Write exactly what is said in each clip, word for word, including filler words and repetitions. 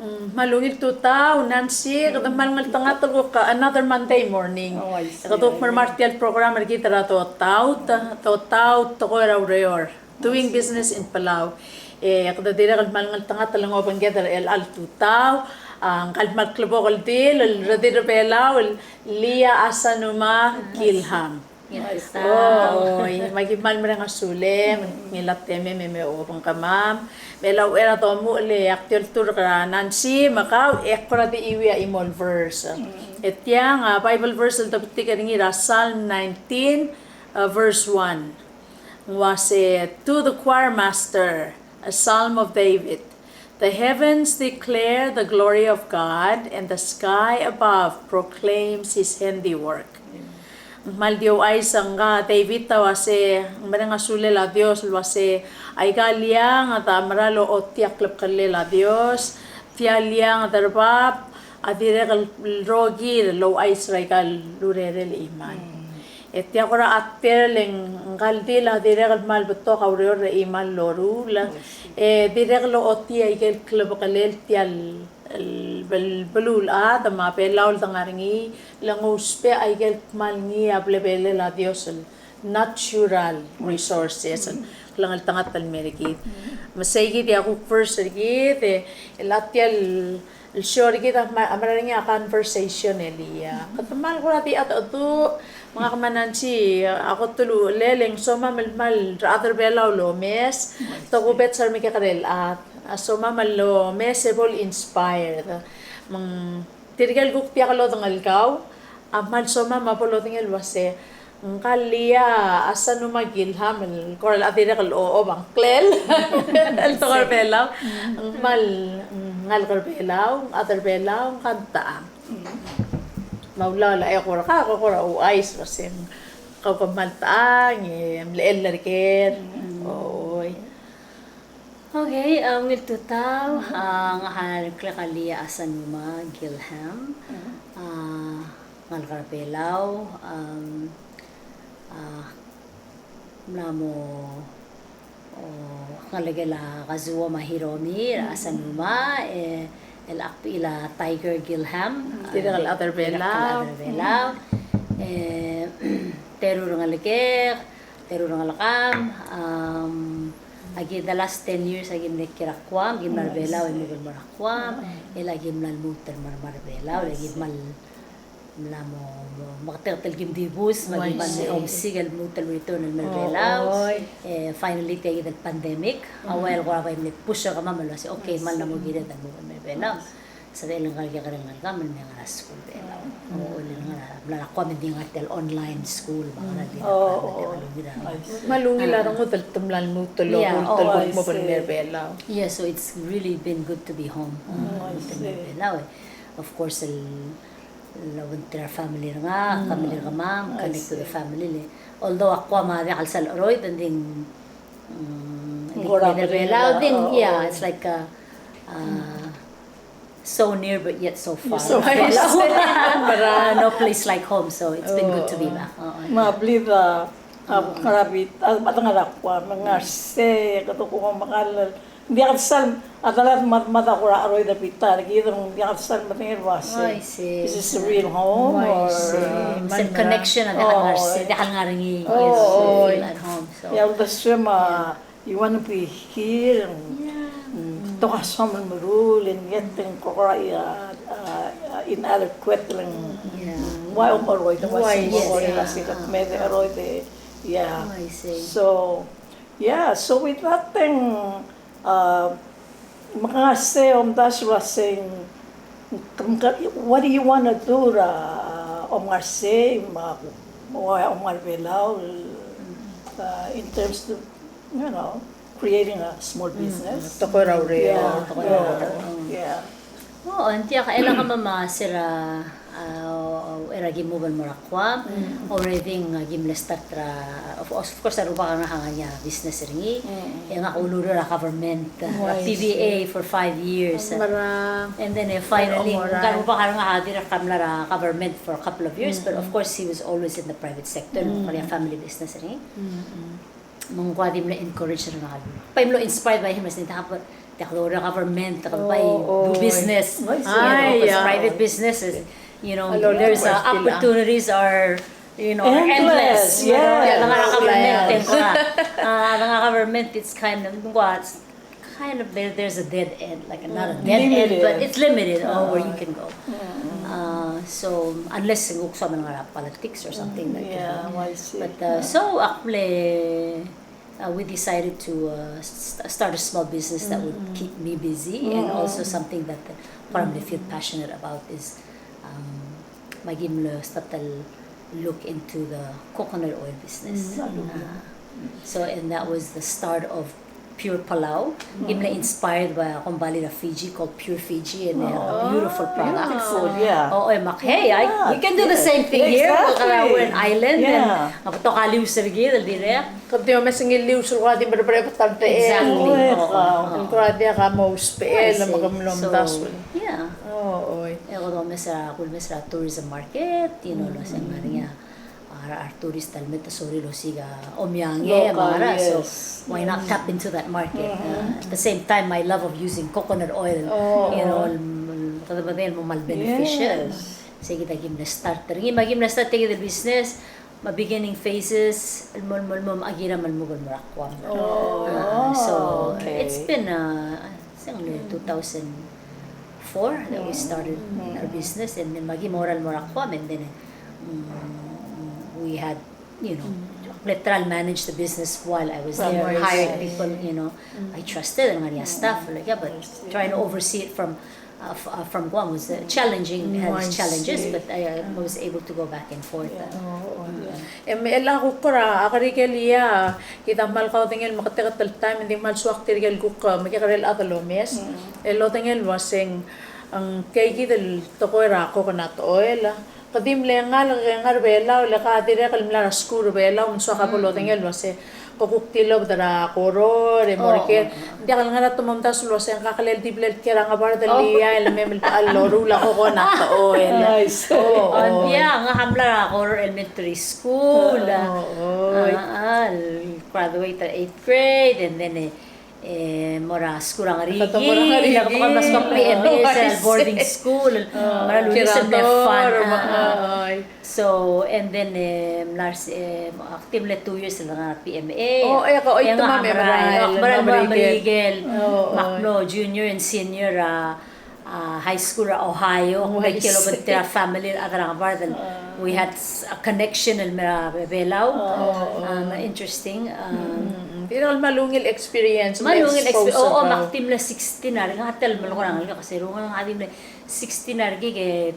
Mm, me a ungil tutau, Nancy, kede kmal ngeltengat el kuk another Monday morning. Oh, I see. Kede kuk mei er tia el program er kid er a Dotaut, Dotaut, tekoi er a ureor. Doing business in Palau. E, kede dirrek el kmal ngeltengat el obengked er chelecha el tutau, a, ngka el kmal klebokel el redil er Belau, el Lia Asanuma Gilham. Oi, me aki kmal mereng a sulem, ngii el temem e me obengkemam. Me a uchei er a domuchel e ak di olturk er a Nancy me kau, e ak kora di chuieuii a chimo el verse. E tiang a Bible verse el dobetik er ngii er a Psalm nineteen, uh, verse one. Ng uase, to the choir master, a psalm of David. The heavens declare the glory of God, and the sky above proclaims his handiwork. Ng kmal di ouchais a ngka David a uase, ng mereng a sulel a Dios el uase, aika el eanged a mera el ochotii a klebkellel a Dios, tia el eanged er bab a dirrek el rokir el ouchais er aika el urerel el chimal. E tia kora a tell e ng, ngka el dil a dirrek el kmal betok a ureor er a chimal el loruul. E dirrek el ochotii aike el klebkellel tia el, el bel-, beluulechad me a Belau el dengar er ngii, le ng ousbech aike el kmal ngii a blebelel a Dios el natural resources. Klengeltengat el mei er kid. Me sei kid a kuk verse er kid, e, el a tia el el show er kid a kmal, a mera er ngii a conversation el ia. Kede kmal kora di chat a du, me ngak me a Nancy, a kot el uchelel e ng somam el kmal rechad er Belau el omes, tokubets a remekekerei el chad. A somam el omes e bo el inspired. Me ng tirke el kuk diak lodengelkau, a kmal somam a bo lodengei el uase, ngka el Lia Asanuma Gilham el kora el dirrek el o, oba ngklel el tekoi er Belau. Ng kmal, ng ngalek er Belau, ng chad er Belau, ng kmal techang. Me a ulaol a eko er kau, ko kora ouchais el uase, kau ke kmal techang, e mlechell er ker. Oi. Okay, a, ungil tutau, a, ngak a ngklek a Lia Asanuma Gilham, a, ngalek er Belau, am, a, mla mo, o, ngelekel a Kazuo me a Hiromi er a Asanuma, e, el ak bechil a Tiger Gilham, tirke el chad er Belau. Tirke el chad er Belau. E, teru er ngelekek, teru er ngelekam, am, aki the last ten years aki mle kiei er a Guam, aki mla er a Belau e move el mo er a Guam, el aki mla lmuut el mo er a Belau, el aki mla, mla mo, mo, meketeket el kim dibus, me aki mla mle homesick el lmuut el return el mo er a Belau. E, finally, tia kid el pandemic, a ua el kora bai mle push er kemam el uase, okay, kmal mla mo kired el move el mo er a Belau. Sebechel el ngar er a kekerei el ngalek me ng ngar er a skuul Belau. O, el ngar er a, mla er a Guam e ng di ngar er tia el online school, me a ngar er a, me a ungil a rengud el te mla lmuut el lmuut el mo er a Belau. Yeah, so it's really been good to be home. Lmuut el mo er a Belau. Of course, el, el obengterir a family er ngak, family er kemam, connect to the family. Although a Guam a diak el sal cheroid, e ng di, mm, ng di kora Belau, di, yeah, it's like a, uh, so near but yet so far. So far. No place like home, so it's been good to be back. Oo. Me a blid a, a, ngar er a bita, a, me a ngar er a Guam, me ng ngar er sei, kede kuk omekall, ng diak de sal, a delad me a, me a kora cheroid a bita er kid, me ng diak de sal medengei el uase, is this a real home or, sel connection a diak el ngar er sei, diak el ngar er ngii, yes, feel at home, so. Yeah, that's true, me a You want to be here, mm, betok a soam el meruul, and yet ng kora, uh, uh, inadequate el ng, mm, why om cheroid, why, yes, why, yeah, me de cheroid, yeah. Oh, I see. So, yeah, so with that thing, uh, me ke ngar er sei, omdasu el uasei, what do you want to do, uh, om ngar er sei, me, why om ngar er a Belau, uh, in terms of you know, creating a small business. Tekoi er a ureor. Yeah, tekoi er a ureor. Yeah. Oh, ng diak, e le kemam a se er a, a, er a kim move el mo er a Guam, already ng, a, kim le start er a, of, of course, a rubak er ngak a ngar er ngii a business er ngii, e ngak a ulureor er a government, a, T V A for five years. And then, e, finally, ngka el rubak er ngak a dirrek el mla er a government for a couple of years, but of course, he was always in the private sector, ngar er ngii a family business er ngii. Me ng kuk di mle encourage er ngak. Bai mlo inspired by him, I think, "Tia kede oureor er a government, kede bai do business." Ai, yeah. Private businesses, you know, there's, uh, opportunities are, you know, are endless, you know. Yeah, the government, uh, the government, it's kind of, what, kind of there, there's a dead end, like, not a dead end, but it's limited on where you can go. Uh, so unless ng kuk soam el ngar er a politics or something, like, yeah, but, uh, so ak mle, uh, we decided to, uh, st- start a small business that would keep me busy, and also something that, uh, kora mle feel passionate about is, um, me aki mle start el look into the coconut oil business. Uh, so, and that was the start of Pure Palau. Aki mle inspired by a kombalii er a Fiji called Pure Fiji, and they have a beautiful product. Beautiful, yeah. Oh, e mak, hey, I, we can do the same thing here. Exactly. We're an island, and a betok a lius er kid el dirrek. Kede di omes ngii el lius el kora di mereberebet a techall. Exactly. Oh, oh, oh. El kora diak a mo ousbech el me ke mlo omdasu. Yeah. Oh, oi. E kede omes er a, kulemes er a tourism market, you know, el uase ng ngar er ngii a, a, a tourist el me te sorir el osiik a omiangel, local, me a ngerang, so why not tap into that market? Uh, at the same time, my love of using coconut oil, you know, el, el, kede medengei el mo mal beneficial. Yes. Sei kid a ki mle start er ngii, me aki mle start er kid el business, me a beginning phases, el mo, el mo, el mo, me aki mera me lmuut el mo er a Guam. Oh, okay. Uh, so it's been, uh, I think, two thousand four that we started our business, and then me aki mera el mo er a Guam, and then, mm, we had, you know, literal manage the business while I was there, hired people, you know, I trusted, el ngar er ngii a staff, like, yeah, but trying to oversee it from, uh, f- uh, from Guam was, uh, challenging, has challenges, but I, uh, was able to go back and forth. Yeah. Oh, oh, yeah. Em, el a kuk er a, a kerik el ia, kid a kmal kaudengei el meketeket el taem, e ng di kmal soak tirke el kuk, uh, mekekerei el chad el omes. El odengei el uaseng, ng, kei kid el tekoi er a coconut oil, ke di mle ngalek e ngar er a Belau, le ke dirrek el mla er a skuul er a Belau, me ng soak a bo lodengei el uase ke kuk tilobed er a Koror, e mo er ker. Ng diak el ngar er a te mo omdasu el uase ng kakelel di ble el kiei er a ngebard el ia el mei me el bechal loruul a coconut oil. Nice. Oh, oh. Ng diak, ngak a mla er a Koror Elementary School. Oh, oh. Ah, ah, el graduate er a eighth grade, and then, eh, E mo er a skuul er a Ngerikiil, e kede kmal mla skuul er a P M A, sel boarding school, me a lunes el mle fun. So, and then, e, mla er se, e, ak di mle two years el ngar er a P M A. Oh, e, ke oit me a merael, merael, merael, Merikel. Me ak mlo junior and senior er a a, high school er a Ohio, me kiei el obengterir a family el chad er a Ngebard el, we had s- a connection el mei er a Belau. Um, interesting. Um, Tirke el kmal ungil experience, kmal ungil experience. Oh, oh, me ak di mle sixteen a rekik, a tel melekoi er a ngalek, se er a ngalek a di mle sixteen a rekik, e,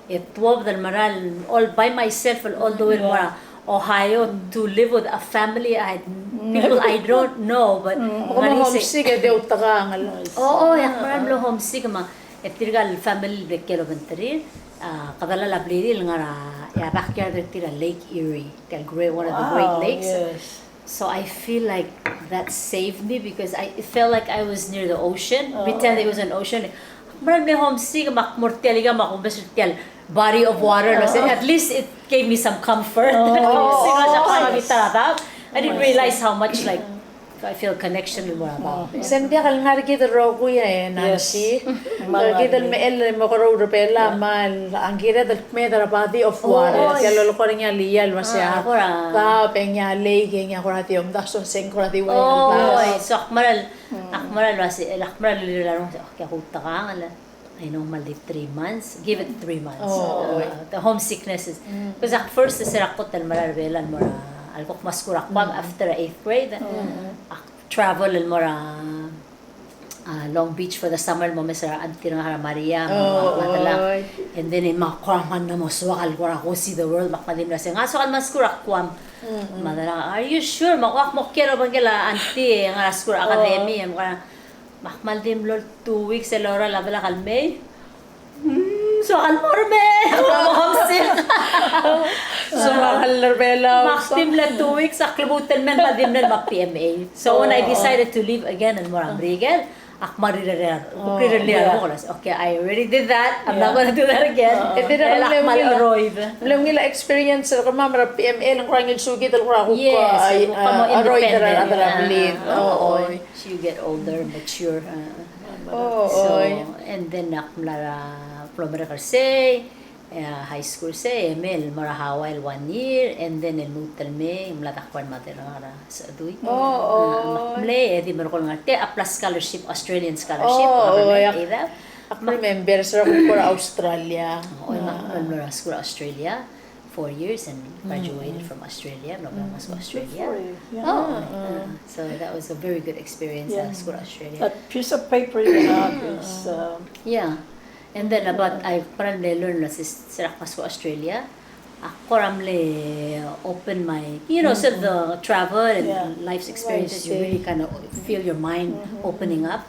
e tuobed el mera el all by myself, el all the way el mo er a Ohio to live with a family I, people I don't know, but ng ngar er ngii se homesick e di outekangel. Oh, oh, e ak mera el mlo homesick me, e tirka el family el bla kiei el obengterir, a, kede lak a blirir el ngar er a, e a backyard er tir a Lake Erie, tia el great, one of the great lakes. Yes. So I feel like that saved me because I, it felt like I was near the ocean, pretend it was an ocean. Mera el mle homesick me ak mo er tia el ikang me ak omes er tia el body of water, no sé, at least it gave me some comfort. Oh. Homesick, mas ak mo er a bita er a daob. I didn't realize how much, like, I feel connection el mo er a daob. Se ng diak el ngar er kid el rokui e Nancy. Yes. Kid el mechell el mo keroul er a Belau me a ngkired el kmeed er a body of water. Oh, tia el lolekoi er ngii a lial, mas a daob, e ngii a lake, e ngii a kora di omdasu, se ng kora di ua. Oh, so ak mera el Ak mera el uase, ak mera el uase, okay, ak outekangel. I know, kmal di three months, give it three months. Oh, uh, the homesickness is, because ak first se er a kot el mera er a Belau el mo er a, a lekuk mo skuul er a Guam after eighth grade. Ak travel el mo er a, uh, Long Beach for the summer, el mo omes er a auntie er ngak er a Maria, me a Madela. And then, e me ak kora mla mo soak el kora go see the world, me ak mle di mla se, ng soak el mo skuul er a Guam. Madela, are you sure? Me ak mo kiei el obengkel a auntie, e ngar er a skuul er a academy, e me kora Me ak kmal di mlo el two weeks el lorael a delak el mei. Mm, soak el mo er mei, ak mla mo homesick. Soak el mo er Belau. Me ak di mle two weeks, ak lmuut el mei, me ak di mle el mo P M A. So when I decided to leave again el mo er a Merikel, Ak mla rirellii, oh, rirellii, yeah. Okay, I already did that. I'm not gonna do that again. E dirrek el mle ungil a experience er kemam er a P M A, el kora ngilsukid el kora kuk, yes, a, a, a roid er a, er a blid. Oh, oi. You get older, mature. So, and then ak mla er a, mlo merek er sei, e, high school sei, e mei el mo er a Hawaii el one year, and then el lmuut el mei, mla er a grandmother er ngak er a Sechedui. Oh, oh. Mle, e di merekong el ngar tia, a plus scholarship, Australian scholarship, oh, government aid. Ak remember, se er a kuk er a Australia. Oh, e mla, mla er a skuul er a Australia, four years and graduated from Australia, mla er a skuul er a Australia. Good for you. Yeah. Oh, yeah. So that was a very good experience, uh, skuul er a Australia. That piece of paper you have is, um, yeah. And then about, I, para mle learn el se, se er a skuul er a Australia, ak kora mle open my, you know, sort of the travel and life's experiences, you really kind of feel your mind opening up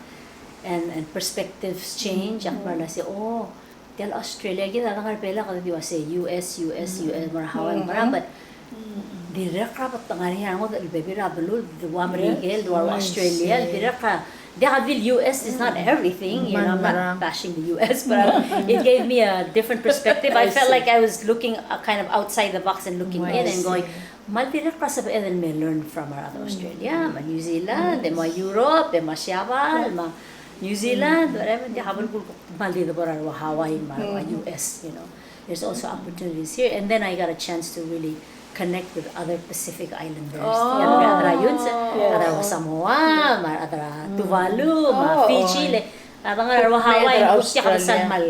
and, and perspectives change. Ak mera el se, oh, tia el Australia, kid a dengar er a Belau, kede di ua se U S, U S, U S, mo er a Hawaii, mo er a, but dirrek er a bo dengar er ngii a ngodech el bebil er a beluu, el ua Merikel, el ua Australia, dirrek er a Diak a di el U S is not everything, you know, I'm not bashing the U S, but it gave me a different perspective. I felt like I was looking, uh, kind of outside the box and looking in and going, me a dirrek el sebeched el me learn from our other Australia, me a New Zealand, me a Europe, me a Siabal, me a New Zealand, whatever, diak a belkul me a di debo er a Hawaii, me a U S, you know. There's also opportunities here. And then I got a chance to really connect with other Pacific Islanders. Oh. Tia el rechad er a Yunsa, rechad er a Samoa, me a rechad er a Tuvalu, me a Fiji, le a dengar er a Hawaii, kuk tia kede sal mal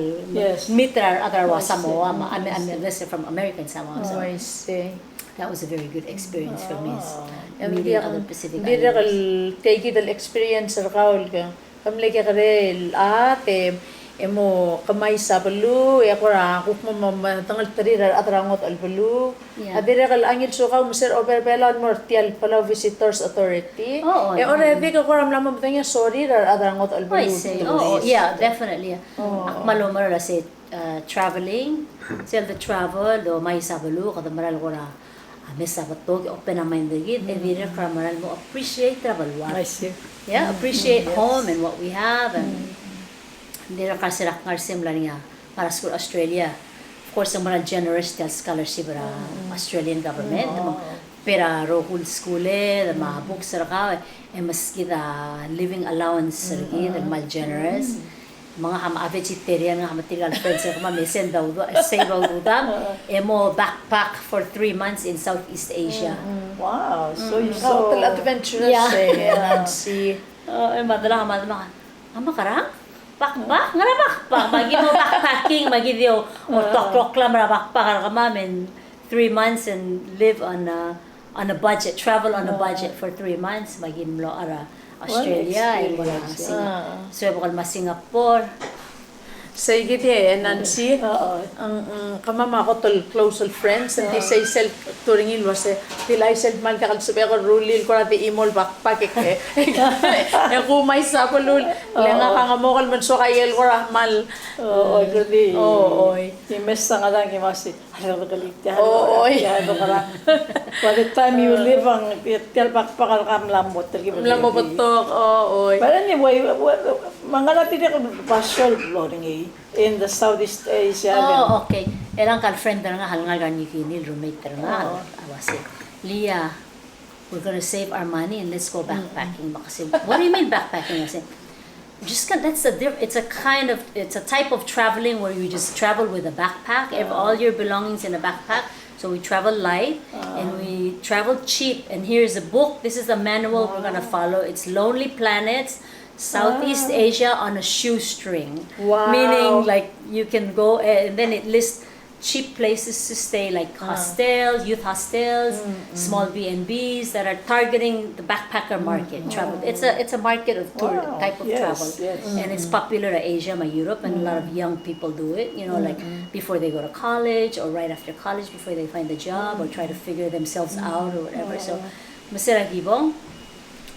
meet er a rechad er a Samoa, me a, I mean, I mean, this is from American Samoa, so. Oh, I see. That was a very good experience for me, is meeting other Pacific Islanders. Dirrek el, tia kid el experience er kau el ke Ke mle kekerei el chad e, e mo kemais a beluu, e kora kuk mo, mo, mo medengelterir a rechad er a ngodech el beluu. Yeah. A dirrek el ngilsukau me se er a obo er a Belau el mo er tia el Palau Visitors Authority. Oh, oh, e already ke kora mla mo medengei a sorir a rechad er a ngodech el beluu. Oh, I see. Oh, oh, yeah, definitely, yeah. Oh. Ak mla mo er a se uh, traveling, sel de travel, de omais a beluu, kede mera el kora, a, mesa betok, open a mind er kid, e dirrek el mera el mo appreciate er a beluad. I see. Yeah, appreciate home and what we have, and dirrek el se er a kngar er sei mla er ngii a, mla er a skuul er a Australia. Of course, ng mera el generous tia el scholarship er a Australian government. Me ng, Bek er a rokui el skuuled, me a books er kau, e meskid a living allowance er kid, el kmal generous. Me ngak a vegetarian, ngak me tirka el friends er kemam, me send a udoud, save a ududam, e mo backpack for three months in Southeast Asia. Wow, so you got a little adventurous, eh, Nancy. E me a delak, me a delak. A mekerang? Backpack? Ngera backpack? Me aki mo backpacking, me aki di o, o toklokl a mera backpack er kemam in three months and live on a, on a budget, travel on a budget for three months, me aki mlo er a Australia, e mo er a Sing-, suebek el mo er a Singapore. Sei kid e, Nancy, ng, ng, kemam a kot el close el friends, ng di sei sel turngii el uase, di le sel kmal diak el sebechek el rullii el kora di chimo el backpack e, e, e kumais a beluu, le ngak a ngemokel me ng soak a ikel kora kmal. O, o, kede di. O, oi. Di mesa ngadang e masi. Oi. By the time you leave, ng, tia el backpack a mla mo betok. Mla mo betok, o, oi. But anyway, me ngera tirke el basio el blo er ngii in the Southeast Asia? Oh, okay. E le ngka el friend er ngak el ngalek er a New Guinea, el roommate er ngak, a uase, Leah, we're gonna save our money and let's go backpacking. Me ak sei, what do you mean backpacking? I said, just kind, that's a diff-, it's a kind of, it's a type of traveling where you just travel with a backpack, ev-, all your belongings in a backpack. So we travel light and we travel cheap. And here's a book. This is the manual we're gonna follow. It's Lonely Planets, Southeast Asia on a Shoestring. Wow. Meaning, like, you can go, eh, and then it lists cheap places to stay, like hostels, youth hostels, small B and Bs that are targeting the backpacker market, travel. It's a, it's a market of tour, type of travel. And it's popular in Asia, me a Europe, and a lot of young people do it, you know, like, before they go to college or right after college, before they find a job or try to figure themselves out or whatever. So, me se er a kibong,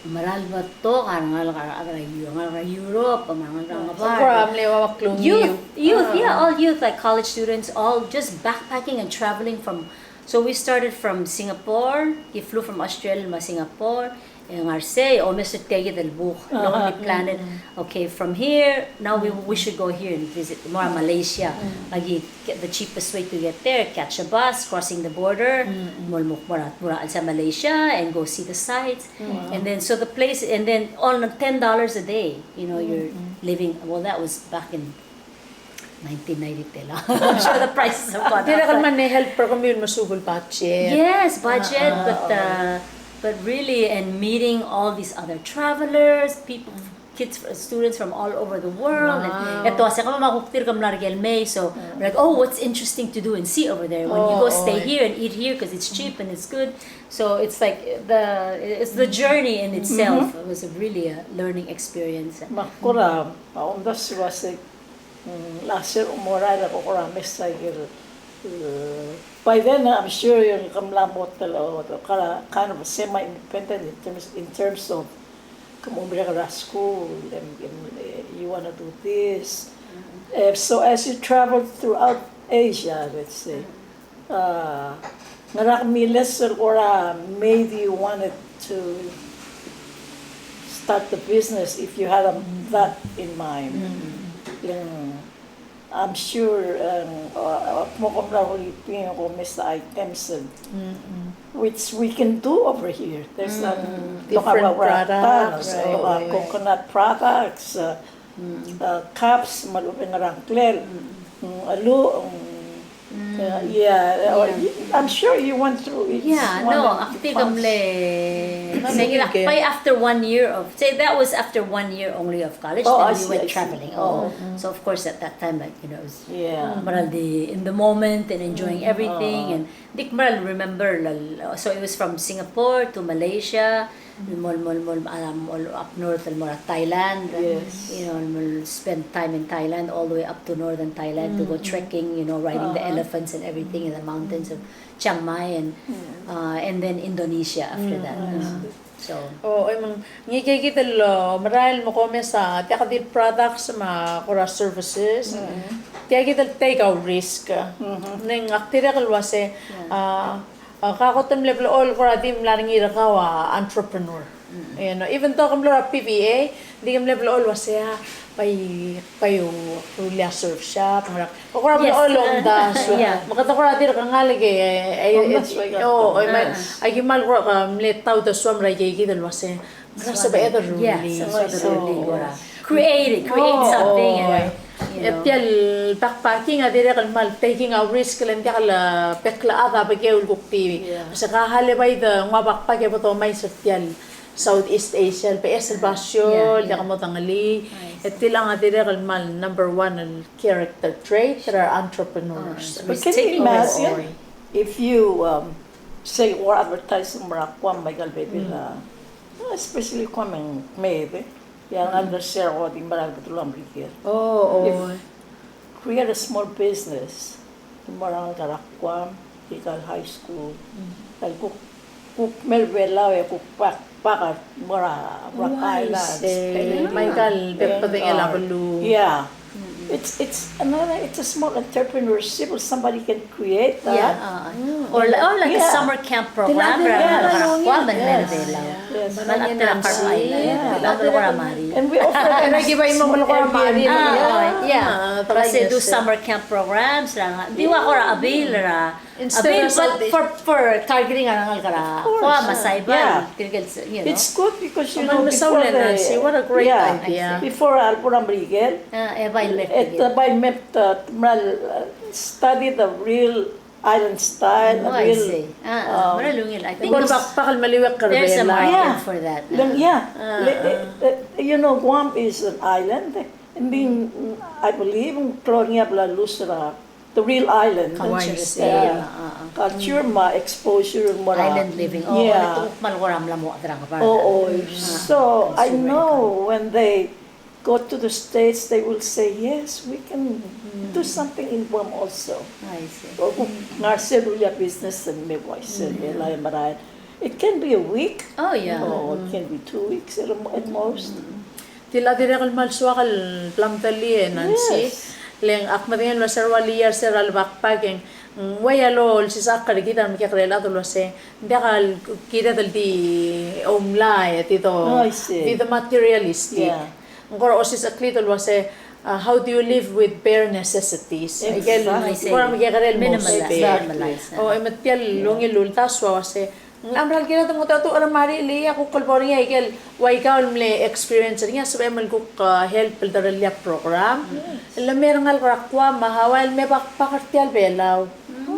mera el betok a rengalek, a rengalek er a Eu-, rengalek er a Europe, me a rengalek er a Ngebard. Youth, youth, yeah, all youth, like college students, all just backpacking and traveling from, so we started from Singapore, we flew from Australia to Singapore, E ngar sei, omes er tia kid el buk, Lonely Planet. Okay, from here, now we, we should go here and visit more Malaysia. Aki, the cheapest way to get there, catch a bus, crossing the border, mo, mo, mo er a, mo er a Malaysia, and go see the sights. And then, so the place, and then on ten dollars a day, you know, you're living, well, that was back in nineteen ninety-three. I'm sure the prices have gone up. Dirrek el mle help er kemiu el mesuub el budget. Yes, budget, but, uh, but really, and meeting all these other travelers, people, kids, students from all over the world. And e te uase kemam a kuk dirk mla er ker el mei, so we're like, oh, what's interesting to do and see over there when you go stay here and eat here because it's cheap and it's good. So it's like the, it's the journey in itself. It was a really a learning experience. Me ak kora, a, omdasu el uase, mm, last year, mo er a, e ko kora mesa el, uh, by then, I'm sure e ng kora mla mo ta el, o, kora kind of semi-independent in terms, in terms of, ke mo merek er a skuul, and, and, uh, you wanna do this. Uh, so as you travel throughout Asia, let's say, uh, ngera kemiu el uase el kora made you wanted to start the business if you had, um, that in mind. Le ng, I'm sure, um, uh, uh, mo kom mla Philippines, ko mesa items, uh, which we can do over here. There's, um, different products, uh, coconut products, uh, uh, cups, me a lechub e ng ngerang klel. Mm, a lu, mm, uh, yeah, uh, you, I'm sure you went through it. Yeah, no, ak di ke mle, no, no, by after one year of, say that was after one year only of college, then we went traveling. Oh. So of course at that time, like, you know, it was meral di in the moment and enjoying everything, and di ke meral remember, so it was from Singapore to Malaysia, mo, mo, mo, um, all up north, mo er a Thailand. Yes. You know, mo spend time in Thailand, all the way up to northern Thailand to go trekking, you know, riding the elephants and everything in the mountains of Chiang Mai, and, uh, and then Indonesia after that. Uh, so. O, e mong, ngii kid el, uh, merael me ko mesa, tia kid el products me a kora services. Tia kid el take a risk. Ne ng ak dirrek el uase, uh, a, ka kot el mle blechoel el kora di mla er ngii er kau a entrepreneur. You know, even though ke mlo er a P V A, di ke mle blechoel el uase a, bai, bai rullii a surf shop, ngera. Ke kora blechoel el omdasu. Me kede kora dirk ngalek e, e, o, e, me, aki kmal kora mle taut a soam er a ikei kid el uase, ngera sebeched el rullii. Sebeched el rullii, kora. Create it, create something, and, you know. E tia el backpacking a dirrek el kmal taking a risk, le ng diak el bek el chad a bekeu el kuk di. Se ka hale bai de nguu a backpack e bo domes er tia el Southeast Asia, el beches el basio, el diak modengelii. E tiang a dirrek el kmal number one el character trait er a entrepreneurs. But can you imagine if you, um, say, were advertising er a Guam, me aika el bebil, uh, especially Guam e ng mei, e a ngar er a sel ko di mera el betul a Merikel. Oh, oh. If create a small business, mo er a ngalek er a Guam, tirka el high school, el kuk, kuk mei er a Belau e kuk backpack, mo er a Rock Island. Me aika el bek el bedengel a beluu. Yeah. It's, it's another, it's a small entrepreneurship where somebody can create that. Yeah. Or, or like a summer camp program. Yes. And we offer them Airbnb. Yeah. Kasi do summer camp programs, ng di ua kora avail er a, avail, but for, for targeting a rengalek er a Guam, Saipan, tirke el, you know. It's good because, you know, before the, Nancy, what a great idea. Before a lebo er a Merikel, e bai mei, e bai mei, uh, study the real island style, real, um, there's a market for that. Yeah. You know, Guam is an island. And then, I believe, ng klou er ngii a bla lose er a, the real island culture, me a exposure, mo er a island living. Yeah. So I know when they go to the States, they will say, yes, we can do something in Guam also. I see. O kuk ngar er sel rullii a business e mei uaisei, e merael. It can be a week. Oh, yeah. Or it can be two weeks at, at most. Tia el dirrek el kmal soak el bla mdulii e Nancy. Yes. Le ng ak medengei el uase er a ua liar er sel backpacking. Ng ua ia lolsisechakl er kid a remekekerei el chad el uase, ng diak el kired el di oumlai, di do, di do materialistic. Ng kora osisechakl el uase, uh, how do you live with bare necessities? Exactly. Kora mekekerei el minimal, mostly. O, e me tia el ungil el uldasu a uase, ng mera el kired el ngodech a Marie, le a kuk el bo er ngii a ikel ua ikau el mle experience er ngii a sebechem el kuk, uh, help el derellii a program. Le me er ngii el kora Guam me a Hawaii el me backpack er tia el Belau.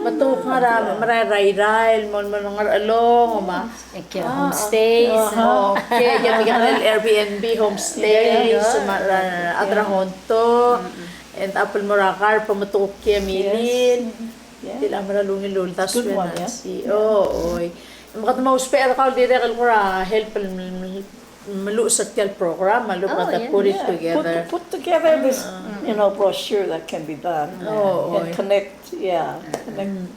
Me te kuk ngar er a, mera er a Irrai el mo, mo ngar er a Ngerchelong me a, e kid a homestays. Okay, e kid a Airbnb homestays me a rechad er a Honto. And a bo el mo er a Guam me te kuk kiei e milil. Tia el mera el ungil el uldasu e ng, o, oi. Me kede mo ousbech er kau el dirrek el kora help el meluches er tia el program, a lechub e kede put it together. Put, put together this, you know, brochure that can be done. And connect, yeah, connect.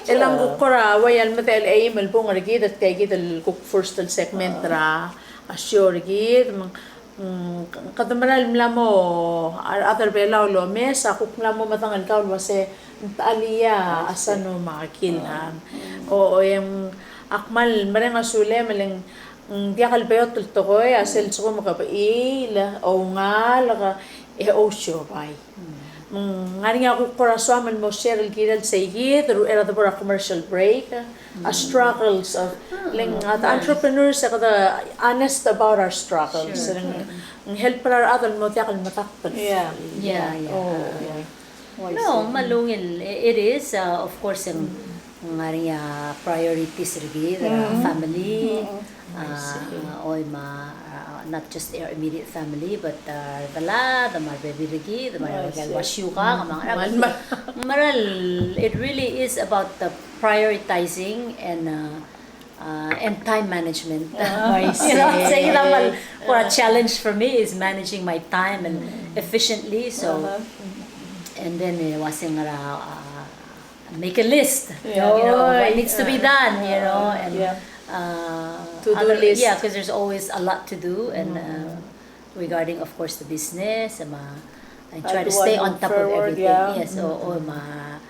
E le ng kuk kora ua ia el medechel el eim el bung er kid er tia kid el kuk first el segment er a show er kid, me ng Mm, kede mera el mla mo, a rechad er Belau el omes, a kuk mla mo medengei el kau el uase, ng techa el ia a Sano me a Kilhang. O, o, e ng, ak kmal mereng a sulem el ng, ng diak el beot el tekoi, a sel lsekum ke bechiil, oungalek, e ousiobai. Me ng ngar er ngii a kuk kora soam el mo share el kirel seikid, er a uchei er a debo er a commercial break, a struggles of, le ng, a entrepreneurs, e kede honest about our struggles. Le ng, ng help er a rechad el mo diak el medakt el. Yeah, yeah. No, me a ungil, it is, uh, of course, ng ngar er ngii a priorities er kid, er a family, a, oi me a, a, not just our immediate family, but, a, a rebebil er kid, me a rebebil er kid, me a rebebil er kid el ua siukang, me a, me a, it really is about the prioritizing and, uh, uh, and time management. You know, it's a, it's a challenge for me is managing my time and efficiently. So, and then, uh, uase ng ngar er a, uh, make a list, you know, what needs to be done, you know, and, uh, to-do list. Yeah, because there's always a lot to do, and, uh, regarding, of course, the business, and, uh, I try to stay on top of everything. Yes, o, o, me a,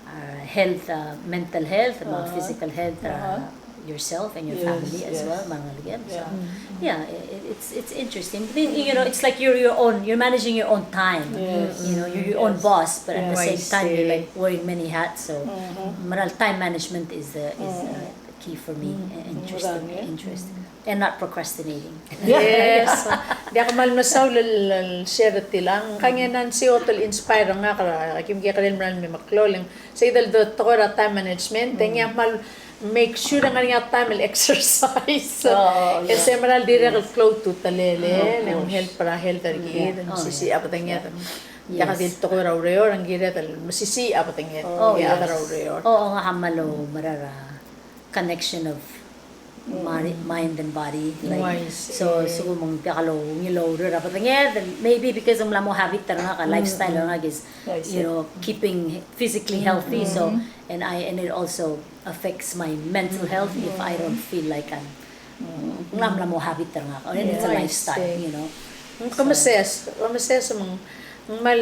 uh, health, uh, mental health, me a physical health, uh, yourself and your family as well, me a ngelekem. So, yeah, i-, i-, it's, it's interesting. Then, you know, it's like you're your own, you're managing your own time. You know, you're your own boss, but at the same time, you're, like, wearing many hats. So, mera el time management is the, is, uh, key for me. Interesting, interesting. And not procrastinating. Yes. Diak kmal mesaul el, el share er tiang. Ngka e Nancy a kot el inspire er ngak, aki mekekerei el mera el me meklou, le ng sei del de tekoi er a time management, e ngii a kmal make sure ng ngar er ngii a time el exercise. E sei mera el dirrek el klou a ultutelel, le ng help er a health er kid, mesisiich a bedenged. Diak di el tekoi er a ureor, ng kired el mesisiich a bedenged. Diak di el ureor. O, ngak a kmal oumerang er a connection of mind and body, like, so, so me ng diak el ungil el oureor er a bedenged, and maybe because ng mla mo habit er ngak, a lifestyle er ngak is, you know, keeping physically healthy, so, and I, and it also affects my mental health if I don't feel like I'm, ng mla mo habit er ngak, and it's a lifestyle, you know. Ke meses, ke meses me ng, ng kmal,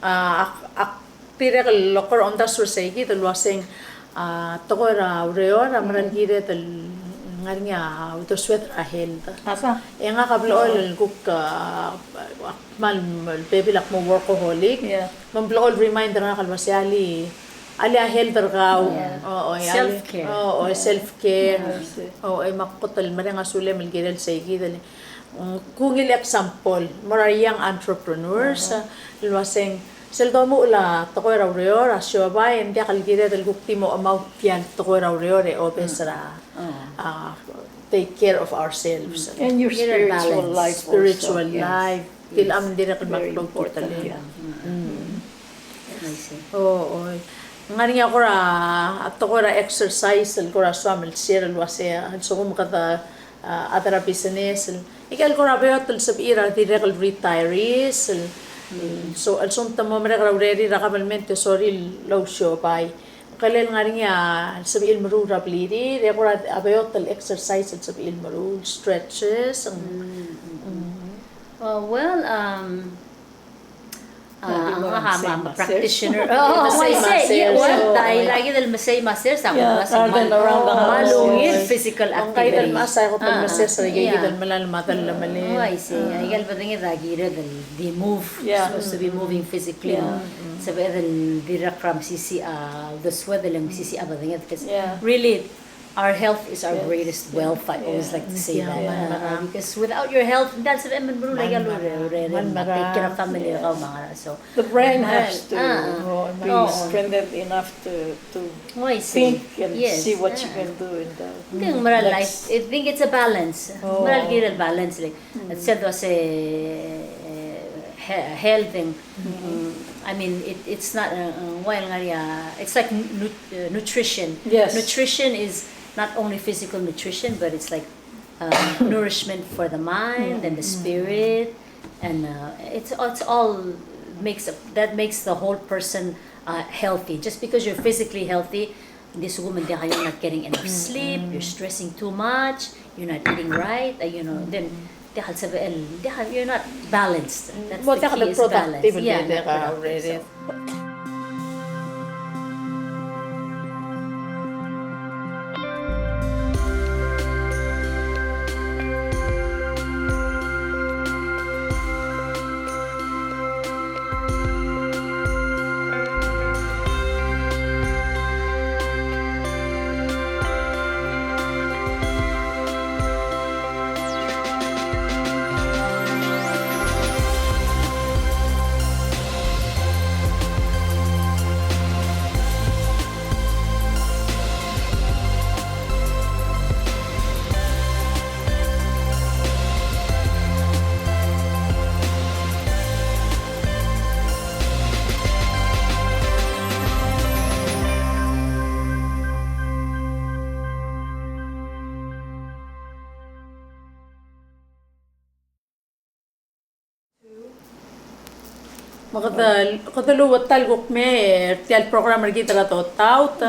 a, ak, ak dirrek el kora omdasu er seikid el uaseng, a, tekoi er a ureor a mera el kired el ngar er ngii a uldesued er a health. E ngak a blechoel el kuk, a, ak kmal bebil a kmo workaholic. Me ng blechoel remind er ngak el uasei alii, alii a health er kau. O, o, e alii. Self-care. O, o, self-care. O, e me ak kot el mereng a sulem el kirel seikid el, mm, kungil example, mo er a young entrepreneurs, el uaseng, sel domuchel a tekoi er a ureor, a siobai, e ng diak el kired el kuk di mo chemau tia el tekoi er a ureor e obes er a, a, take care of ourselves. And your spiritual life also. Spiritual life. Tiang a dirrek el meklou a ultutelel. O, o. Ng ngar er ngii a kora, a tekoi er a exercise, el kora soam el share el uasei, a lsekum kede, a, chad er a business, el, ikel kora beot el sebechir a dirrek el retirees, el, so, a lsekum te mo merek er a urerir a kabelment e sorir el ousiobai. Ng kirel ngar er ngii a sebechir el meruul er a blirir, e kora a beot el exercise el sebechir el meruul, stretches. Uh, well, um, uh, Ngak a practitioner. Oh, I say, yeah, well, dai, lak kid el mesei me a sers, a kuk a se mal ungil physical activity. Ngak a kid el mesei, a kuk el mesei, se kid el melai el medal el melai. Oh, I see. Aike el bedenged a kired el di move, supposed to be moving physically. Sebeched el dirrek er a mesisiich a, the sweat el mesisiich a bedenged, because really, our health is our greatest wealth. I always like to say that. Uh, because without your health, ng diak el sebechem el meruul aike el ure-, ure-, ure-, take care of family er kau me a ngerang. So the brain has to be strengthened enough to, to think and see what you can do in the next. Ng mera el life, I think it's a balance. Mera el kirel balance, like, sel dua se, eh, he-, health and, mm, I mean, it, it's not, uh, uh, well, ngar er ngii a, it's like nu-, uh, nutrition. Yes. Nutrition is not only physical nutrition, but it's like, uh, nourishment for the mind and the spirit, and, uh, it's, it's all makes a, that makes the whole person, uh, healthy. Just because you're physically healthy, this woman, they are not getting enough sleep, you're stressing too much, you're not eating right, uh, you know, then they have, you're not balanced. That's the key, is balance. Yeah, not productive. So. Me kede, kede lua ta el kuk mei er tia el program er kid er a Dotaut.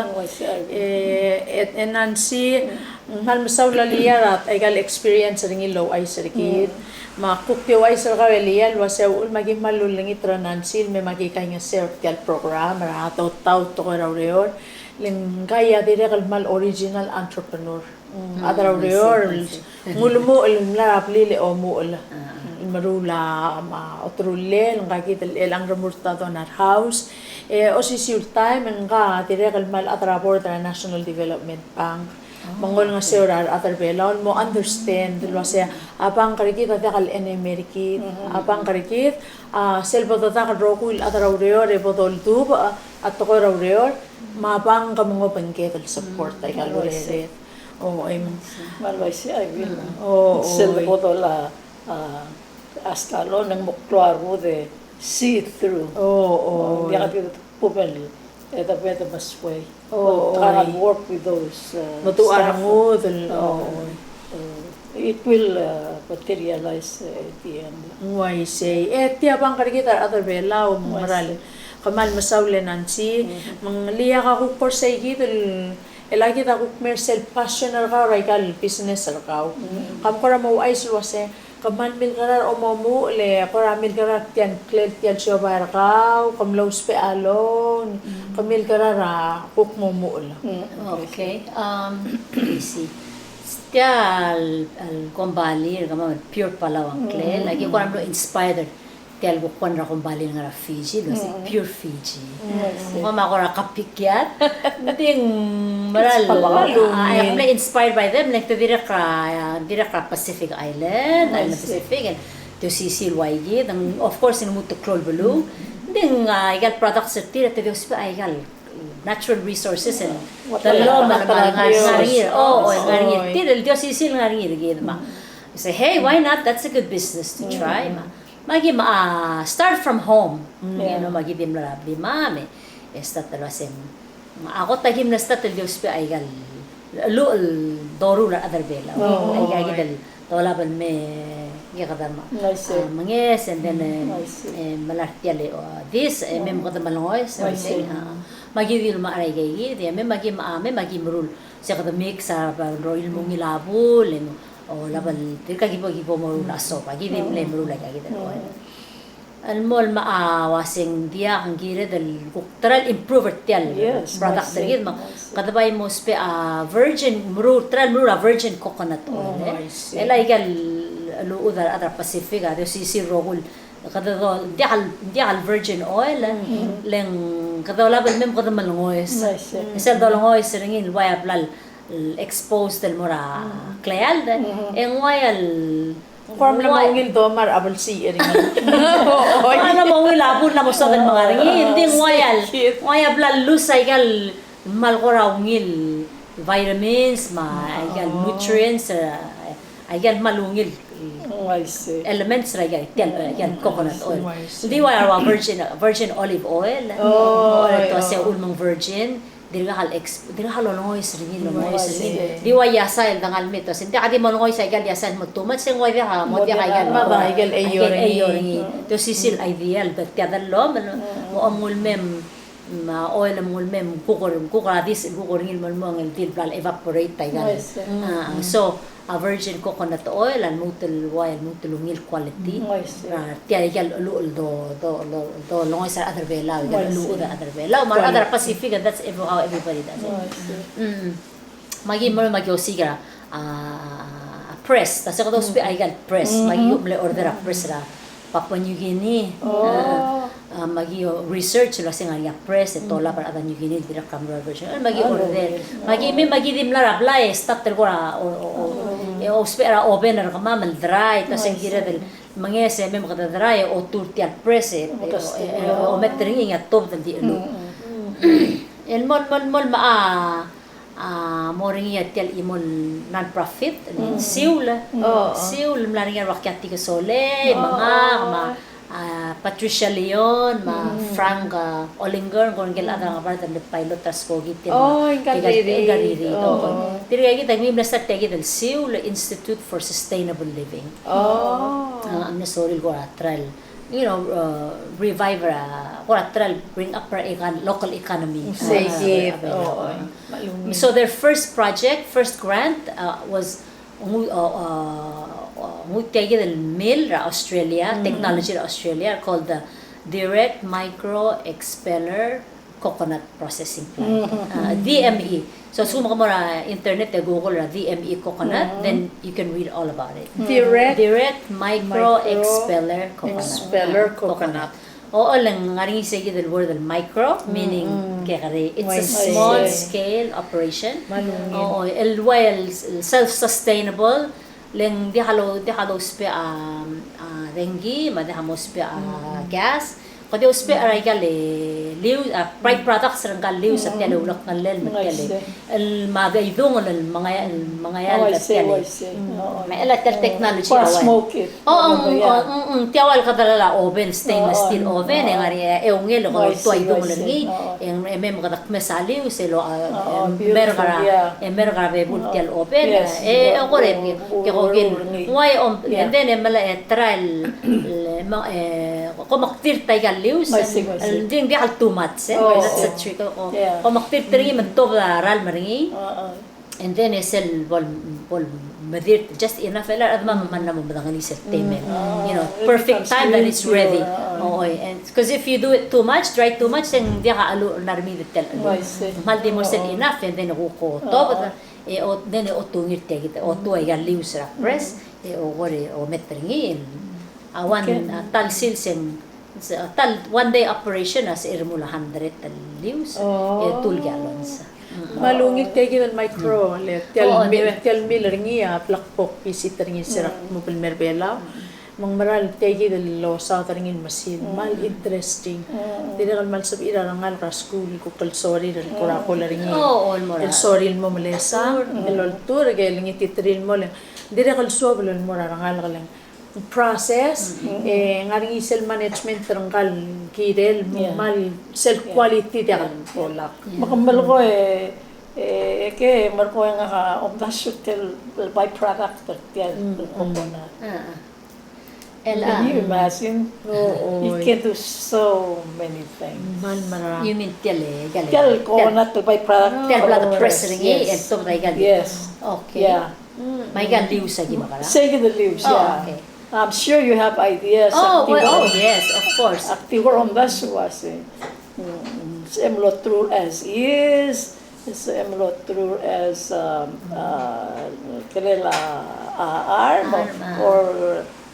E, e, e Nancy, ng kmal mesaul a Lilia er aika el experience er ngii el ouchais er kid. Me ak kuk di ouchais er kau e Lilia el uasei a uchul me aki kmal ulengit er a Nancy el me aki kaingeseu er tia el program er a Dotaut, tekoi er a ureor. Le ngka a dirrek el kmal original entrepreneur. Mm, a chad er a ureor, ng ulemuchel el mla er a blil e omuchel el meruul a, me a oterullel, ngka kid el, el ngar er a Murtadown Art House. E osisiu el taem e ngka a dirrek el kmal chad er a board er a National Development Bank. Me ng olengeseu er a rechad er a Belau el mo understand el uasei a bank er kid a diak el enemy er kid. A bank er kid a sel bo dodak el rokui el chad er a ureor e bo doldubech a tekoi er a ureor, me a bank a mo obengked el support aika el urered. O, em. Me a uaisei a ibil. O, sel bo dola, a, a skalon e ng mo klou a rengud e see through. O, o. Ng diak di bumel, e the, the best way. O, o. Try and work with those, uh, stuff. Meduch a rengud el, o, o. It will, uh, materialize, uh, at the end. Ng uaisei. E tia bank er kid a rechad er a Belau, me ng meral kmal mesaul e Nancy, me ng Lilia, ak kuk kora sei kid el, el aki kuk mei er sel passion er kau er aika el business er kau. Kam kora mo ouchais el uasei, ke kmal milkerar a omuchel, e kora milkerar tia el ngklel tia el siobai er kau, ke mlo ousbech a loan, ke milkerar a kuk mo omuchel. Okay. Um, let me see. Tia el, el kombalii er kemam el Pure Palau a ngklel, aki kora mlo inspired er tia el kuk one er a kombalii el ngar er a Fiji, el uasei Pure Fiji. Kom a kora kapikiat, ng di ng meral, a, I'm inspired by them, like, te dirrek er a, dirrek er a Pacific Island, Island Pacific, and te osisiu el ua ikid, and of course, ng lmuut el klou el beluu, ng di ng, a, aika el products er tir, te di ousbech aika el natural resources and the loam el ngar er ngii. O, o, ngar er ngii. Tir el di osisiu el ngar er ngii er kid me a. Say, hey, why not? That's a good business to try, me a. Me aki me a, start from home. You know, me aki di mla er a blimam, e start el uasei. Me a kot aki mla start el di ousbech aika el, el, el doruul a rechad er a Belau. Aika kid el dolab el me, nge kede me, a, menges, and then, e, e, melai er tia el, o, this, e, me, me kede melengoes, e, me aki di lumech er aika kid, e, me, me aki me a, me, me aki meruul, se kede mix a, ba, roil me ungil a bul, e, olab el, tirka ki bo, ki bo meruul a soap, aki di mle meruul aika kid el oil. el mo el me a uaseng diak, ng kired el kuk try el improve er tia el product er kid, me kede bai mo ousbech a virgin, meruul, try el meruul a virgin coconut oil, e. El aika el uchul a rechad er a Pacific a di osisiu el rokui el kede do, diak el, diak el virgin oil, e. Le ng kede olab el mei me kede melengoes. E sel dolengoes er ngii el ua ia bla el exposed el mo er a kleald, e ng ua ia el Ng kora mla mo ungil domam er a belsii er ngii. Ng kora mla mo ungil a bul el mo soak el menga er ngii, ng di ng ua ia el, ng ua ia bla lose aika el kmal kora ungil vitamins me aika el nutrients, e, aika el kmal ungil elements er aika, tia el, tia el coconut oil. Ng di ua ia ua virgin, virgin olive oil. Oil, te ua se ulmeng virgin. Dirkak el ex-, dirkak el olengoes er ngii, olengoes er ngii. Di ua iasai el dengal mei, te ua se ng diak di mo olengoes aika el iasai el mo too much, se ng ua diak, mo diak aika el, aika el eou er ngii. Te osisiu el idea el tia el dellomel, me a oil me ng ulemei me kuk er, kuk er a dis, kuk er ngii el mo, mo ng di el bla el evaporate aika el. So, a virgin coconut oil a lmuut el ua, a lmuut el ungil quality. Tia aika el, el, el do, do, do, dolengoes a rechad er a Belau, aika el uchul a rechad er a Belau, me a rechad er a Pacific, and that's every, how everybody does it. Me aki mo, me aki osiik er a, a, a press, te ua se kede ousbech aika el press, me aki mle order a press er a Papua New Guinea. A, me aki research el ua se ng ngar er ngii a press e te olab er a rechad er a New Guinea el dirrek el meruul a virgin. Me aki order. Me aki mei, me aki di mla er a blai e start el kora, o, o, e ousbech er a oven er kemam el dry, te ua se ng kired el menges e mei me kede dry e otuu er tia el press e, e, e, ometer er ngii e ng tuobed el di cheluch. El mo, mo, mo, me a A, mo er ngii a tia el chimo el non-profit, el Siul. Siul, mla er ngii a rua Kiatik Solei, me ngak, me a, a, Patricia Leon, me a Frank, a, Olinger, ng kora ngike el chad er a Ngebard el pilot er a skoki tia el. Tirka kid a kemiu mle start tia kid el Siul Institute for Sustainable Living. A, mle sorir el kora try el you know, uh, revive, uh, kora try el bring up er a econ-, local economy. So their first project, first grant, uh, was nguu, uh, uh, uh, nguu tia kid el mill er a Australia, technology er a Australia, called the Direct Micro Expeller Coconut Processing Plant. Uh, D M E. So, a lsekum ke mo er a internet e Google er a D M E coconut, then you can read all about it. Direct Micro Expeller Coconut. Expeller coconut. O, le ng ngar er ngii se kid el word el micro, meaning kekerei. It's a small scale operation. O, el ua el self-sustainable, le ng diak lo, diak lousbech a, a, dengki, me diak mousbech a gas. Kede ousbech er aika el lius, a, byproducts er ngka el lius, a tia el ulekngellel, me tia el, el me a idungel el mengai-, el mengai-, el tia el. Me a tia el technology a ua. O, ng, ng, tia ua el kede er a oven, stainless steel oven, e ng ngar er ngii a eungel, e kede oltuu a idungel er ngii, e ng, e mei me kede kmes a lius, e lo, a, e merk er a, e merk er a bebul tia el oven, e, e kora, ke ko kid, ng ua e, and then e mla, e try el, el, e, ko mektirt aika el lius, el di ng diak el too much, e, that's the trick, ko, ko mektirt er ngii me ng tuobed a ralm er ngii. And then e sel bo, bo lmedirt just enough, e le a rechad me a mla mo medengelii sel temel. You know, perfect time that it's ready. O, and, 'cause if you do it too much, try too much, e ng diak a cheluch el ngar er a mid el tia el. Kmal di mo sel enough, and then e kuk ko tuobed, e o, then e otuu er ngii tia kid, otuu aika el lius er a press, e o kora ometer er ngii, a one, a ta el sils e ng Se, tal one day operation a se er a mle hundred el lius, e two gallons. Kmal ungil tia kid el micro, le tia el mill, tia el mill er ngii a blak bo kvisit er ngii se er a kmo bo el mer a Belau. Me ng meral tia kid el losaod er ngii el mesin, kmal interesting. Dirrek el kmal sebechir a rengalek er a skuul el kuk el sorir el kora kol er ngii. El sorir el mo melesa, el olturk, el ngititerir el mo le. Dirrek el suobel el mo er a rengalek el process, e ngar er ngii sel management er ngka el kirel, me ng kmal sel quality diak el bo lak. Me ke melekoi, e, e ke melekoi ngak a omdasu er tia el byproduct er tia el coconut. Can you imagine? You can do so many things. Kmal mera. You mean tia el, tia el coconut, the byproduct. Tia el bla de press er ngii, el tuobed aika el. Yes. Okay. Me aika el lius a ki mekera? Sei kid el lius, yeah. Oh, okay. I'm sure you have ideas. Oh, well, oh, yes, of course. Ak di ko er a omdasu el uase, mm, sebechem el olterau as is, sebechem el olterau as, um, uh, kirel a, a, arm, arm, ah, or,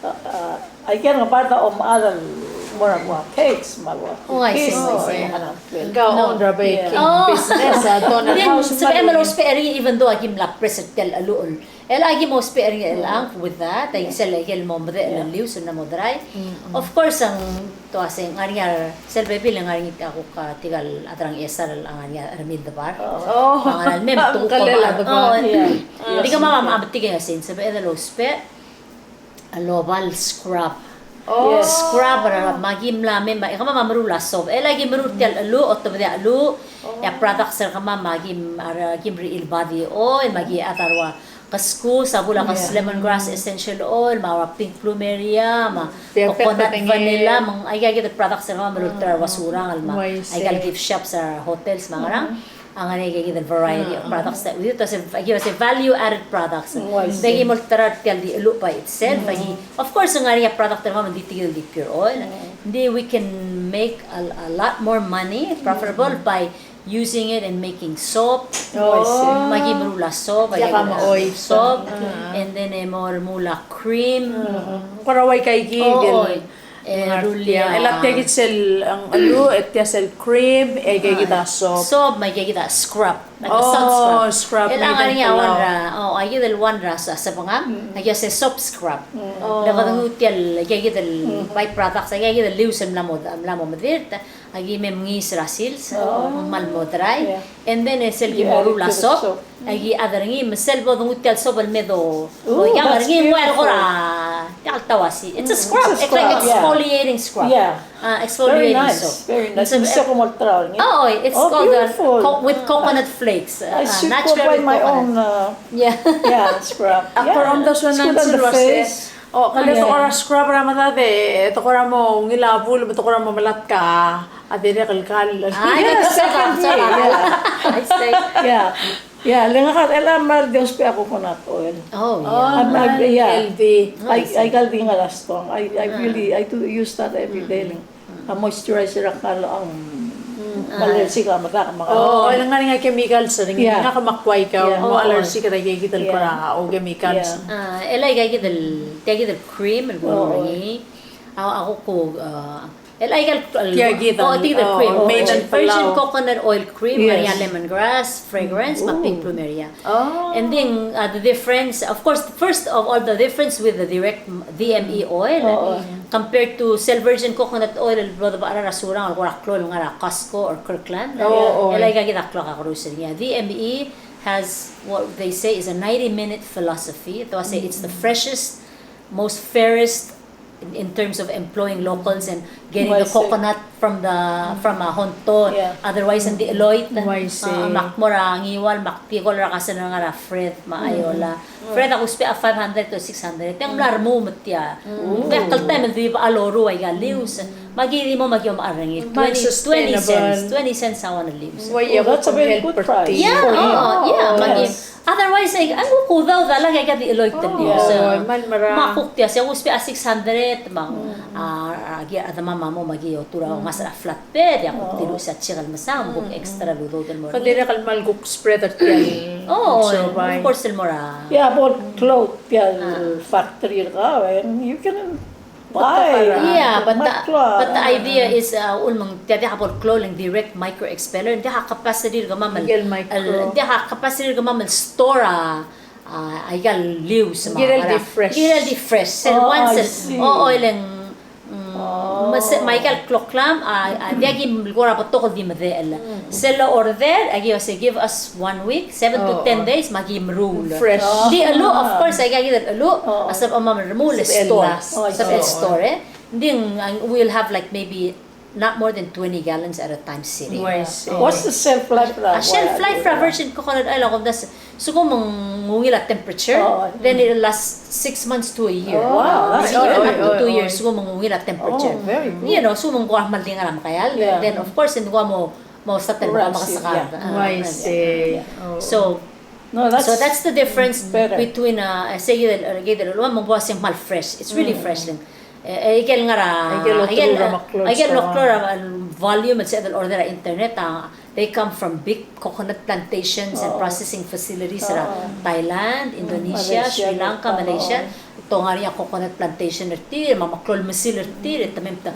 uh, uh, I can about the om other more of cakes, me a cookies, oh, I see, I see. Ng ka own er a baking business, a donut house, sebechem el ousbech er ngii, even though aki mla press er tia el cheluch. El aki mo ousbech er ngii el ang with that, a sel ikel mo medechel el lius el mla mo dry. Of course, a te uase ng ngar er ngii a sel bebil e ng ngar er ngii a kuk, a, tirka el chad er a Ngchesar el ngar er ngii a Ermil Debar. Oh. A ngar er ngii a mei me te kuk, a, Debar. Oh, yeah. Di kemam a metik e ng sei, sebeched el ousbech a lobal scrub. Oh. Yes. Scrub er a, me aki mla mei, me kemam a meruul a soap. El aki meruul tia el cheluch, otobedii a cheluch, e a products er kemam me aki, a, aki merichel body oil, me aki chad a ua keskus, a bul a kes, yeah, lemongrass essential oil, me a ua pink plumeria, me a coconut vanilla, me ng, aika, aika kid el products er kemam el olterau er a ua Surangel, me aika el gift shops er a hotels, me a ngerang. A ngar er ngii aika kid el variety of products that we do. Te uase, aki uase value added products. Mm, I see. Ng di aki mo olterau er tia el di cheluch by itself. Aki, of course, ng ngar er ngii a product er kemam me ng di tia kid el di pure oil. Ng di we can make a, a lot more money, profitable by using it in making soap. Oh, I see. Me aki meruul a soap, aki meruul a soap. And then e mo remuul a cream. Kora ua aika kid el E rullii a, el a tia kid sel, ang, cheluch, e tia sel cream, e aika kid a soap. Soap, me aika kid a scrub. Like a sun scrub. Oh, scrub. El a ngar er ngii a one er a, oh, aika kid el one er a sebecham, aika kid a se soap scrub. Oh. Le kede nguu tia el, aika kid el byproducts, aika kid el lius el mla mo, mla mo medirt, aki mei me ngiis er a sils, me ng kmal mo dry. Yeah. And then e sel ki mo rullii a soap, aki chad er ngii, me sel bo denguu tia el soap el me do, oh, oi, a ngar er ngii, ng ua el kora, tia el tauasi. It's a scrub. It's like exfoliating scrub. Yeah. Uh, exfoliating soap. Very nice. Very nice. It's a, oh, it's called, uh, co-, with coconut flakes. Uh, I should go buy my own, uh, yeah, scrub. Yeah. It's good on the face. Oh, kede kora scrub er a medad e, te kora mo ungil a bul, me te kora mo melatk a dirrek el kall. Ah, yeah, exactly. Yeah. I see. Yeah. Yeah, le ngak a, el a kmal di ousbech a coconut oil. Oh, yeah. Kmal healthy. Aika el di ngar er a stoang. I, I really, I do use that every day. A moisturizer a kmal, um, kmal healthy a medak me a. Oh, el ngar er ngii a chemicals er ngii, ngak me a kuaika, mo allergic er aika kid el kora, oh, chemicals. Yeah. Ah, el aika kid el, tia kid el cream el kuk er ngii. A, a kuk, ah, el aika el, tia kid el, oh, tia kid el cream, oh, virgin coconut oil cream, ngar er ngii a lemongrass, fragrance, me a pink plumeria. Oh. And then, uh, the difference, of course, first of all, the difference with the direct D M E oil, compared to sel virgin coconut oil el blo debechar er a Surangel el kora klou el ngar er a Costco or Kirkland. Oh, oh. El aika kid a klou a kakerous er ngii. D M E has what they say is a ninety minute philosophy. Te uase it's the freshest, most fairest in, in terms of employing locals and getting the coconut from the, from a honto. Yeah. Otherwise, ng di cheloit. Uaisei. Ah, me ak mo er a Ngiwal, me ak di call er a cousin er ngak er a Fred, me a Iola. Fred, ak ousbech a five hundred to six hundred. Te ng mla remuul me tia. Ng diak el taem el di becha el loruul aika el lius. Me aki di mo me aki omechar er ngii. Twenty, twenty cents, twenty cents a one el lius. Oh, that's a very good price. Yeah, oh, yeah, me aki. Otherwise, e, a kuk udoud a lak e aika di cheloit el lius. Me a kuk tia, se ousbech a six hundred, me a, a, aki a chedemam a mo, me aki olturau el ngasech er a flatbed, e a kuk dilu se a chikel mesang, me kuk extra el udoud el mo er ngii. Kede dirrek el kmal kuk spread er tia el. Oh, of course, el mo er a. Yeah, bo el klou tia el factory er kau, and you can Why? Yeah, but the, but the idea is, uh, ulmeng, tia diak bo el klou el direct micro expeller, diak a capacity er kemam el, diak a capacity er kemam el store a, a, aika el lius me a. Kirel di fresh. Kirel di fresh. Sel once el, oh, oh, el ng, mm, me se, me aika el kloklam, a, a, diak el kora betok el di medechel. Sel order, aki uase give us one week, seven to ten days, me aki meruul. Fresh. Di cheluch, of course, aika kid el cheluch, a sebechemam el remuul e store. Sebechel store, e. Ng di, uh, we'll have, like, maybe not more than twenty gallons at a time sitting. What's the shelf life er a, a shelf life er a virgin coconut oil, a kumdasu, sekum ng ungil a temperature, then it'll last six months to a year. Wow, that's good. Even up to two years, sekum ng ungil a temperature. Oh, very good. You know, sekum ng kora kmal di ngar er a mekeald, then of course, ng kora mo, mo start el kora mekesakad. Ah, I see. So, No, that's, so that's the difference better between, uh, se kid el, kid el, me ng ua se ng kmal fresh. It's really fresh. E, e, ikel ngar er a, ikel other, ikel, er a meklou, ikel meklou er a volume el sebeched el order er a internet, a, they come from big coconut plantations and processing facilities er a Thailand, Indonesia, Malaysia, Sri Lanka, Vietnam, Malaysia. Te ngar er ngii a coconut plantation er tir, me a meklou el mesil er tir, e te mei me te,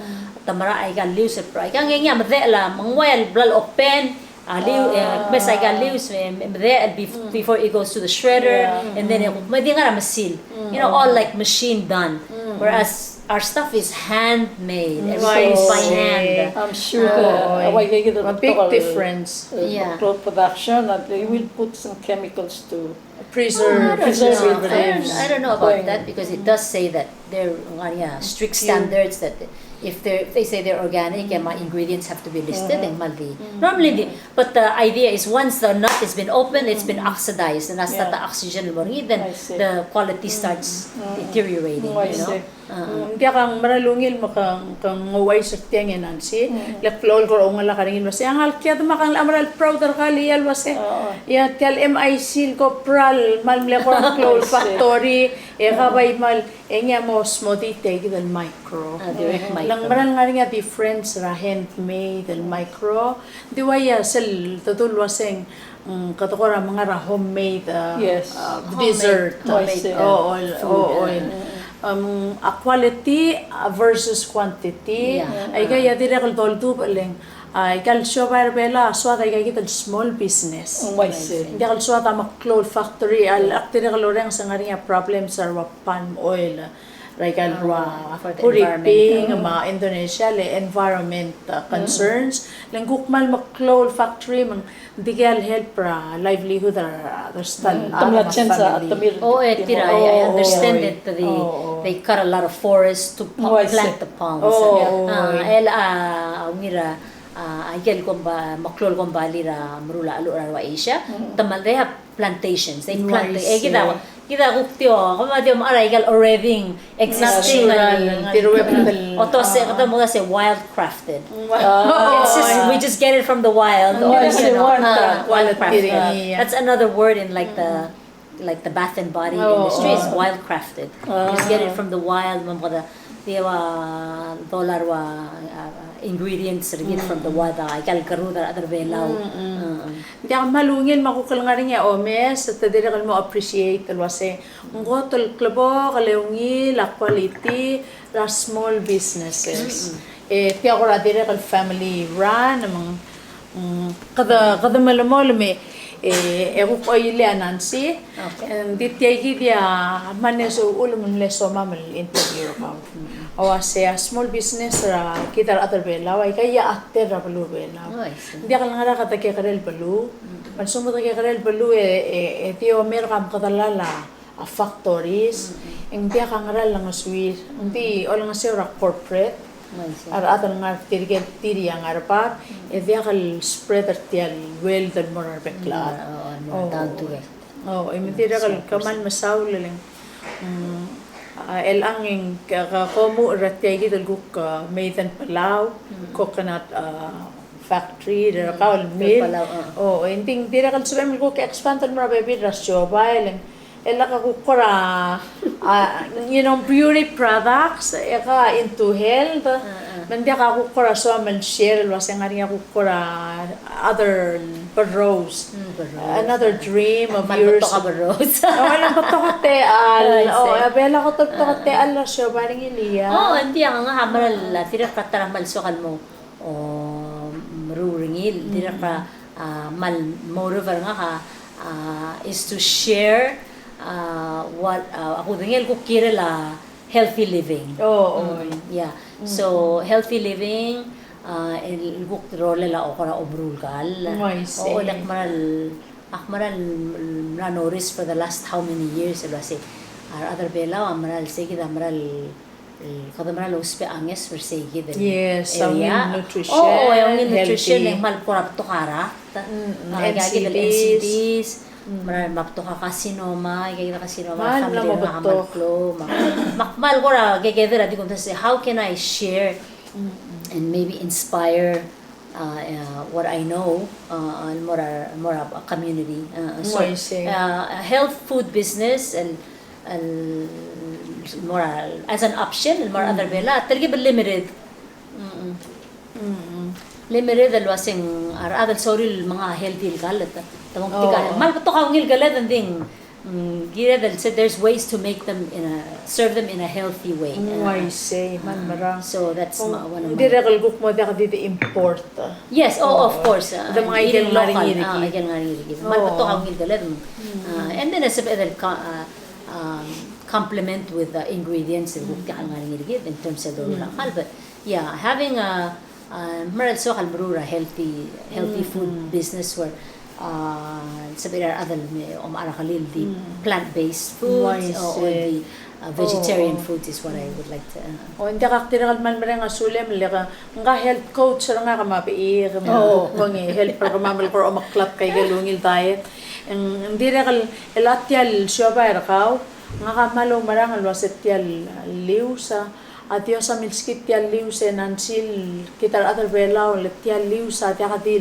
te mera aika el lius, aika ngii a medechel a, me ng ua el bla lopen, a liu, e, mes aika el lius, e, medechel bef-, before it goes to the shredder, and then, e, me di ngar er a mesil. You know, all like machine done. Whereas our stuff is handmade, everything is by hand. I'm sure the, a big difference. Yeah. Meklou production, that they will put some chemicals to preserve, oh, I don't know. Preserve. I don't, I don't know about that because it does say that there are, yeah, strict standards that if they're, if they say they're organic, and my ingredients have to be listed, and kmal di. Normally, the, but the idea is once the nut has been opened, it's been oxidized, and that's not the oxygen el mo er ngii, then the quality starts deteriorating, you know? Ng diak a mera el ungil me ke, ke ng ouchais er tiang e Nancy, le klou el kora oungalek er ngii el uase, a ngalek a diak me ke ng mera el proud er kau el uase, ia tia el M I C el kora el kmal mle kora klou el factory, e ka bai kmal, e ngii a mo smodii tia kid el micro. Le ng mera el ngar er ngii a difference er a handmade el micro. Di ua ia sel dedu el uase ng, mm, kede kora menga er a homemade, uh, dessert. Homemade, uh, food, o, o, a quality, uh, versus quantity. Aika a dirrek el doldubech el ng, a, aika el siobai er a Belau a soad aika kid el small business. Ng diak el soad a meklou el factory, a lak dirrek el orrenges e ng ngar er ngii a problems er a ua palm oil. Er aika el ua, for the environment, Philippines, me a Indonesia, le environment, uh, concerns. Le ng kuk kmal meklou el factory me ng dikea el help er a livelihood er a, er a ta el chance a family. O, e tir a, I understand that they, they cut a lot of forest to plant the palms. A, el, a, ungil a, a, aike el komba, meklou el kombalii er a meruul a cheluch er a rua Asia. Te kmal, they have plantations. They plant, e kid a, kid a kuk di, kemam a di omechar aika el already existing, natural, el, tir a, o te se, kede mo se wildcrafted. It's just, we just get it from the wild, or, you know, wildcrafted. That's another word in, like, the, like, the bath and body industry is wildcrafted. You just get it from the wild, me ng kede di ua dollar ua, uh, ingredients er kid from the wild, a, aika el kerud er a rechad er a Belau. Ng diak kmal ungil me a kuk el ngar er ngii a omes, te dirrek el mo appreciate el uase ng kot el klebokel e ungil a quality er a small businesses. E tia kora dirrek el family run, me ng Mm, kede, kede melemolem e, e kuk oilii a Nancy. Okay. Ng di tia kid a mle soam el, mle soam el interview er kau. A uase a small business er kid a rechad er a Belau, aika a tir er a beluu er a Belau. Oh, I see. Ng diak el ngar er a kede kekerei el beluu. Me a lsekum kede kekerei el beluu e, e, e di omerk a mekedelal a a factories, e ng diak a ngera el ngesuir, ng di olengeseu er a corporate, a rechad el ngar tirke el tir a ngar er a bab, e diak el spread er tia el wealth el mo er a rebek el chad. O, e me ng dirrek el kmal mesaul el, mm, a, el ang e ng ke, ke, komuchel er tia kid el kuk, a, Made in Palau, coconut, a, factory, er kau el mill. O, e ng di ng dirrek el sebechem el kuk expand el mo er a bebil er a siobai, el, el lak a kuk kora, a, you know, beauty products, e ke into health. Me ng diak a kuk kora soam el share el uase ng ngar er ngii a kuk kora other berrows. Another dream of yours. Betok a berrows. O, ng betok a techall. O, a Belau a kot el betok a techall er a siobai er ngii el ia. O, ng di a ngak a mera el, a, dirrek el ta er a kmal soak el mo o, meruul er ngii, dirrek a, a, kmal motive er ngak a, a, is to share, a, what, a, a kudengei el kuk kirel a healthy living. O, o. Yeah. So, healthy living, a, el kuk rolel a kora omeruul el kall. O, le ak mera el, ak mera el mla notice for the last how many years, el uase a rechad er a Belau a mera el sei kid a mera el E, kede mera el ousbech a ngeso er sei kid el area. Yes, a ungil nutrition, o, e ungil nutrition, e ng kmal kora betok a rakt. Mm, mm, a, N C Ds. N C Ds. Mm. Mera el kmal betok a carcinoma, aika kid a carcinoma, family er ngak a kmal klou, me ak, me ak kmal kora kekedeb er a di kumdasu, how can I share and maybe inspire uh, uh, what I know, uh, el mo er a, el mo er a community. Uh, so, Uaisei. Uh, a health food business, el, el mo er a, as an option, el mo er a rechad er a Belau, a telkib el limited. Mm-mm. Mm-mm. Limited el uaseng a rechad el sorir el menga healthy el kall, te, te mo metik a, oh, kmal betok a ungil keled, and then, mm, kired el say there's ways to make them in a, serve them in a healthy way. Mm, uh, I see. Kmal merang. So that's, oh, ma-, one of my, dirrek el kuk mo diak di import. Yes, oh, of course, uh, de menga ikel ngar er ngii, ah, ikel ngar er ngii. Kmal betok a ungil keled. Mm. Uh, and then a sebeched el co-, uh, um, complement with the ingredients el kuk diak el ngar er ngii in terms of the, mm, rulak el kall, but yeah, having a, uh, mera el soak el meruul a healthy, healthy, mm, food, mm, business where, uh, sebechir a rechad el me, omechar a kelir el di, mm, plant-based foods, oh, I see, or, or the, uh, vegetarian, oh, foods is what I would like to, uh, oh, ng diak ak dirrek el kmal mereng a sulem, le ke, ngka health coach er ngak me a bechik, me, oh, kuk mo ngii help er kemam el kora omeklatk a ikel ungil diet. Ng, ng dirrek el, el a tia el siobai er kau, ngak a kmal oumerang el uase tia el lius a, a Dios a milskid tia el lius e ng sel kid a rechad er a Belau, le tia el lius a diak di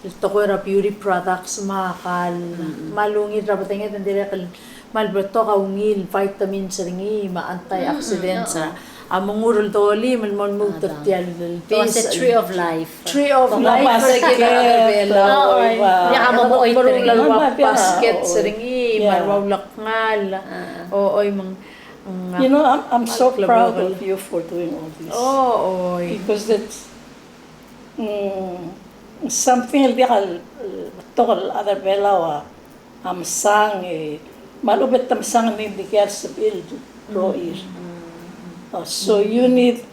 el tekoi er a beauty products me a kall. Mm-mm. Kmal ungil er a bedenged, ng dirrek el kmal betok a ungil vitamins er ngii me a antioxidants, mm-mm, oh, oh, a mengur el dolim el mo lmuut er tia el, el, oh, it's a tree of life. Tree of life er kid a rechad er a Belau. Oh, oh. Oi, ua. Diak a mo, mo, meruul a ua baskets er ngii, me a ua ulekngel. Ah. Oh, oi, me ng, mm, you know, I'm, I'm so proud of you for doing all this. Oh, oi. Because it's, mm, something el diak el, el betok el chad er a Belau a a mesang, e, me a lechub e te mesang e ng di ker sebechir el roir. Mm, mm, mm. Uh, so you need,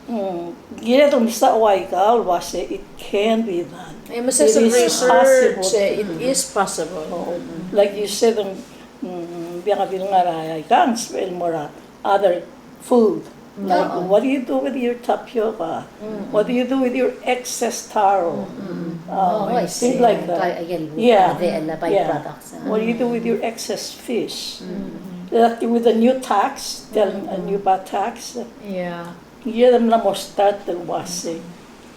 mm, kired el mesa ua ikau el uase it can be done. E, mesa, it is possible. It is possible. Oh, like you said, mm, mm, diak a di ngar er a ikang, sebechel el mo er a other food. Like, what do you do with your tapioca? Mm-mm. What do you do with your excess taro? Mm-mm. Uh, oh, I see. Things like that. By, again, yeah, the, the byproducts, uh, what do you do with your excess fish? Mm-hmm. Like with the new tax, the, mm-hmm, new VAT tax. Yeah. Kired el mla mo start el uase.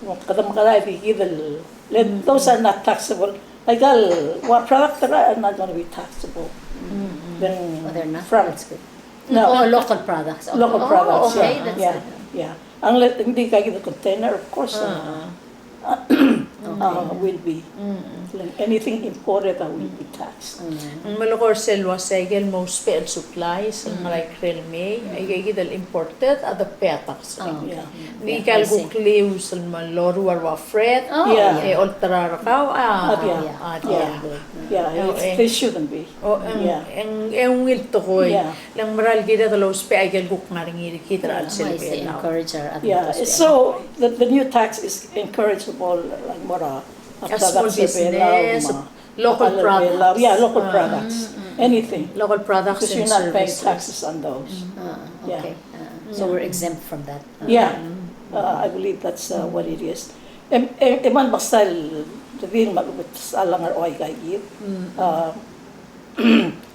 Kede mekera di kid el, le, those are not taxable. Like, all, what product are not gonna be taxable? Mm-hmm. Then, oh, they're not. From, that's good. No. Oh, local products. Okay. Local products, oh, okay, yeah, that's good. Yeah. Unless, hindi ka kid a container, of course, uh, uh, will be. Mm. Anything imported, uh, will be taxed. Mm. Ng melekoi er sel uase a ikel mo ousbech el supplies, el ngar er a ikrel mei, a ikakid el imported, a de pay a tax. Oh, okay. Yeah. Ng di ikal kuk lius el mo loruul a ua freight, oh, yeah, e olterau er kau, a, a, yeah, yeah, it's, they shouldn't be. O, e ng, e ng, e ungil tekoi. Yeah. Le ng mera el kired el ousbech a ikel kuk ngar er ngii er kid er a chelsel Belau. Encourage our other, yeah, so the, the new tax is encourageable, like, mo er a, a small business, local products. Yeah, local products. Anything. Local products and services. Because you're not paying taxes on those. Ah, okay. Yeah. Ah, so we're exempt from that. Yeah. Uh, I believe that's, uh, what it is. E, e, e kmal mekesai el redil me a lechub e te sal ngar er a ua ikakid. Uh,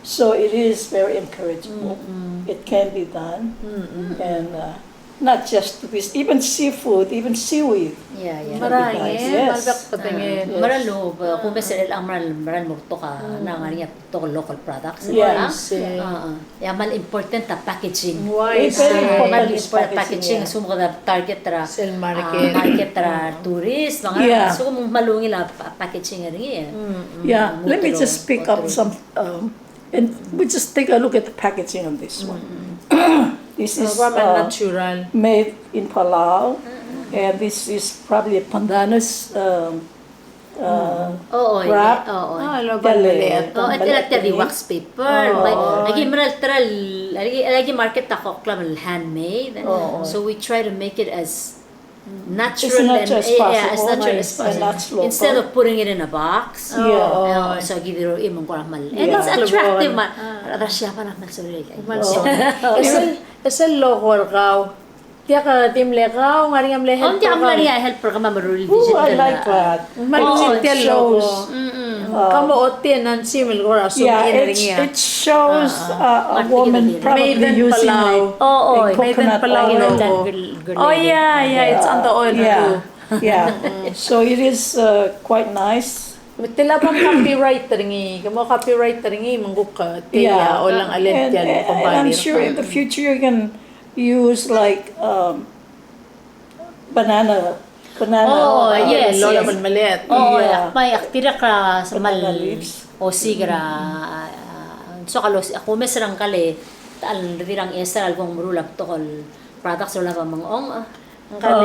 so it is very encourageable. It can be done. And, uh, not just this, even seafood, even seaweed. Yeah, yeah. Can be done. Yes. Mera el lechub, uh, kumes er chelechang, mera el, mera el mo betok a, ng ngar er ngii a betok el local products. Yes. Ah, ah. E a kmal important a packaging. Very important is packaging. Kmal important a packaging, yeah. Sel mo kede target er a, sel market, ah, market er a tourist, me a ngar, yeah, so kmal ungil a pa-, packaging er ngii. Yeah, let me just pick up some, um, and we just take a look at the packaging of this one. This is, uh, natural, made in Palau, and this is probably a pandanus, um, uh, wrap. Oh, oh, yeah. Oh, oh. Ah, lo, tia el, oh, tia el, tia el di wax paper. Oh. Aki mera el ta er a, aki, aki market a kloklam el handmade. Oh, oh. So we try to make it as natural and, yeah, as natural as possible. Instead of putting it in a box. Yeah. Oh, so aki di ro, e mo ng kora kmal. And it's attractive, me a rechad er a Siabal a kmal sorir. Kmal sorir. Sel, sel logo er kau. Tia ka di mle kau, ng ngar er ngii a mle help er kau. Oh, ng diak a mle help er kemam el meruul. Ooh, I like that. Kmal tia el logo. Ka mo ochotii e ng sebechem el kora zoom in er ngii. Yeah, it shows, uh, a woman probably using, like, a coconut oil. Made in Palau logo. Oh, yeah, yeah, it's on the oil too. Yeah. So it is, uh, quite nice. Me te lebo copyright er ngii, ke mo copyright er ngii me ng kuk, uh, te, yeah, uh, olengelel tia el company. And, and I'm sure in the future you can use, like, um, banana, banana. Oh, oh, yes, yes. Lolemolem. Oh, yeah. Bai, ak dirrek a banana leaves. Osiik er a, a, soak el osiik, ak omes er ngkal, ta el dirrek a ngii er a lebo ng meruul a betok el products el olab a mengchong, a. Ngkal,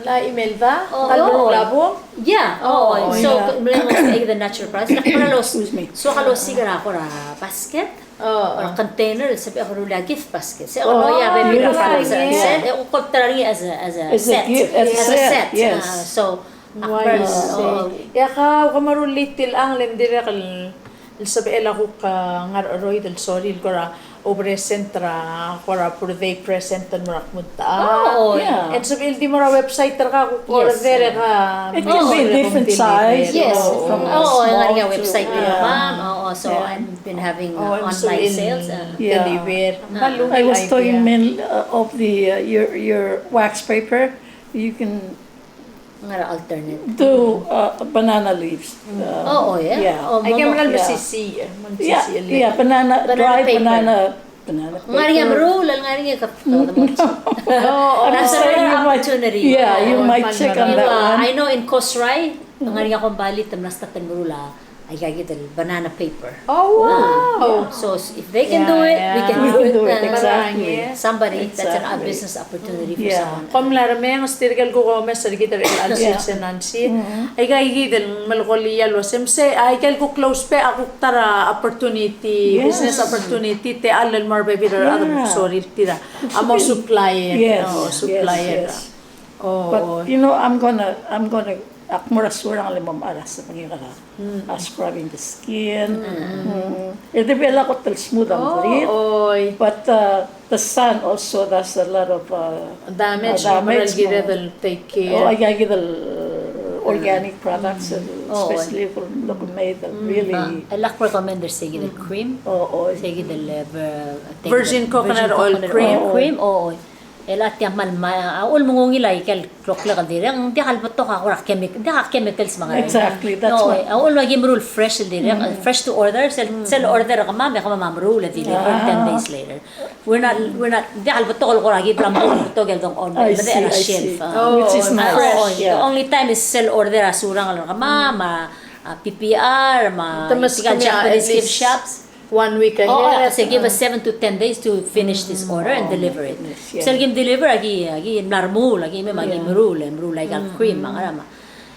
la email ba? Oh, ngkal meruul a bong? Yeah. Oh, so, yeah. Mle ng osiik the natural products. Ak meral osiik, excuse me, soak el osiik er a kora basket. Oh, or a container, el sebechek el meruul a gift basket. Se, oh, yeah, baby, beautiful. Set, e, kuk ta er ngii as a, as a set. As a gift, as a set, yes. Ah, so, why, oh. Ia kau, ke meruul el tia el ngar, le ng dirrek el, el sebechel a kuk, ah, ngar er a cheroid el sorir el kora present er a, kora birthday present el mo er a kmo ng ta. Oh, yeah. E ng sebechel di mo er a website er kau, kuk order e ke, it can be different size, you know, from small to, yeah. Yes. Oh, ngar er ngii a website er kemam. Oh, so I'm been having, uh, online sales, uh, yeah. Deliver. Ah. I was talking, Mel, uh, of the, uh, your, your wax paper. You can do, uh, banana leaves. Uh, oh, yeah. Yeah. Oh, I can mo-, mo-, yeah. Mesisiich, eh, mesisiich. Yeah, banana, dry banana paper. Banana paper. Ngar er ngii a meruul, ngar er ngii a kap-, oh, that's another opportunity. Yeah, you might check on that one. I know in Kosrae, ngar er ngii a kombalii te mla start el meruul a aika kid el banana paper. Oh, wow. Ah, yeah. So, s-, if they can do it, we can do it. We can do it, exactly. Somebody, that's a business opportunity for someone. Kom mla remenges tirke el kuk omes er kid er chelecha el sils e Nancy. Aika kid el melekoi el uase, me se, aika el kuk lousbech a kuk ta er a opportunity, business opportunity, te challenge el mo er a bebil el chad el kuk sorir tir a mo supplier. Yes, yes, yes. Oh, but, you know, I'm gonna, I'm gonna, ak mo er a Surangel e mo mechar a sebechek el a scrubbing the skin. Mm. E de bla kot el smooth a mkerir. But, uh, the sun also does a lot of, uh, damage. Damage, me ng kired el take care. Oh, aika kid el organic products, especially for Local Made, really. El ak recommend er se kid el cream. Oh, oh. Se kid el, uh, virgin coconut oil cream. Cream, oh, oh. El a tia kmal ma-, a uchul me ng ungil aike el kloklek el dirrek, ng diak el betok a kora chemic-, diak a chemicals me a ngerang. Exactly, that's why. No, a uchul me aki meruul fresh el dirrek, fresh to order, sel, sel order er kemam, e kemam a meruul e deliver ten days later. We're not, we're not, diak el betok el kora ki bla mo betok el dong on, I see, I see. Medechel a shelf, ah. Oh, which is nice. Fresh. Yeah. The only time is sel order a Surangel er kemam, a, a P P R, me a tirka el Japanese gift shops. One week ahead. Oh, yeah, they give us seven to ten days to finish this order and deliver it. Yes, yeah. Sel kim deliver, aki, aki mla remuul, aki mei, aki meruul, meruul aika el cream, me a ngerang.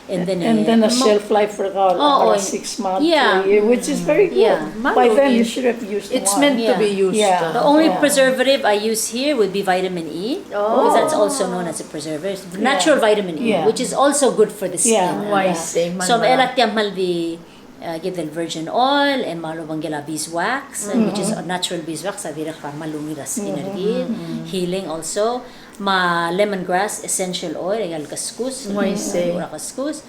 And then, and then a shelf life for about, oh, about six months to a year, which is very good. Yeah. By then, you should have used one. It's meant to be used. Yeah. The only preservative I use here would be vitamin E, because that's also known as a preservative. Natural vitamin E, which is also good for the skin. Yeah. Oh, I see. So, me a tia kmal di uh, kid el virgin oil, e me a lobengkel a beeswax, uh, which is a natural beeswax, a dirrek el kmal ungil er a skin er kid, healing also. Me a lemongrass essential oil, e a keskus, a keskus.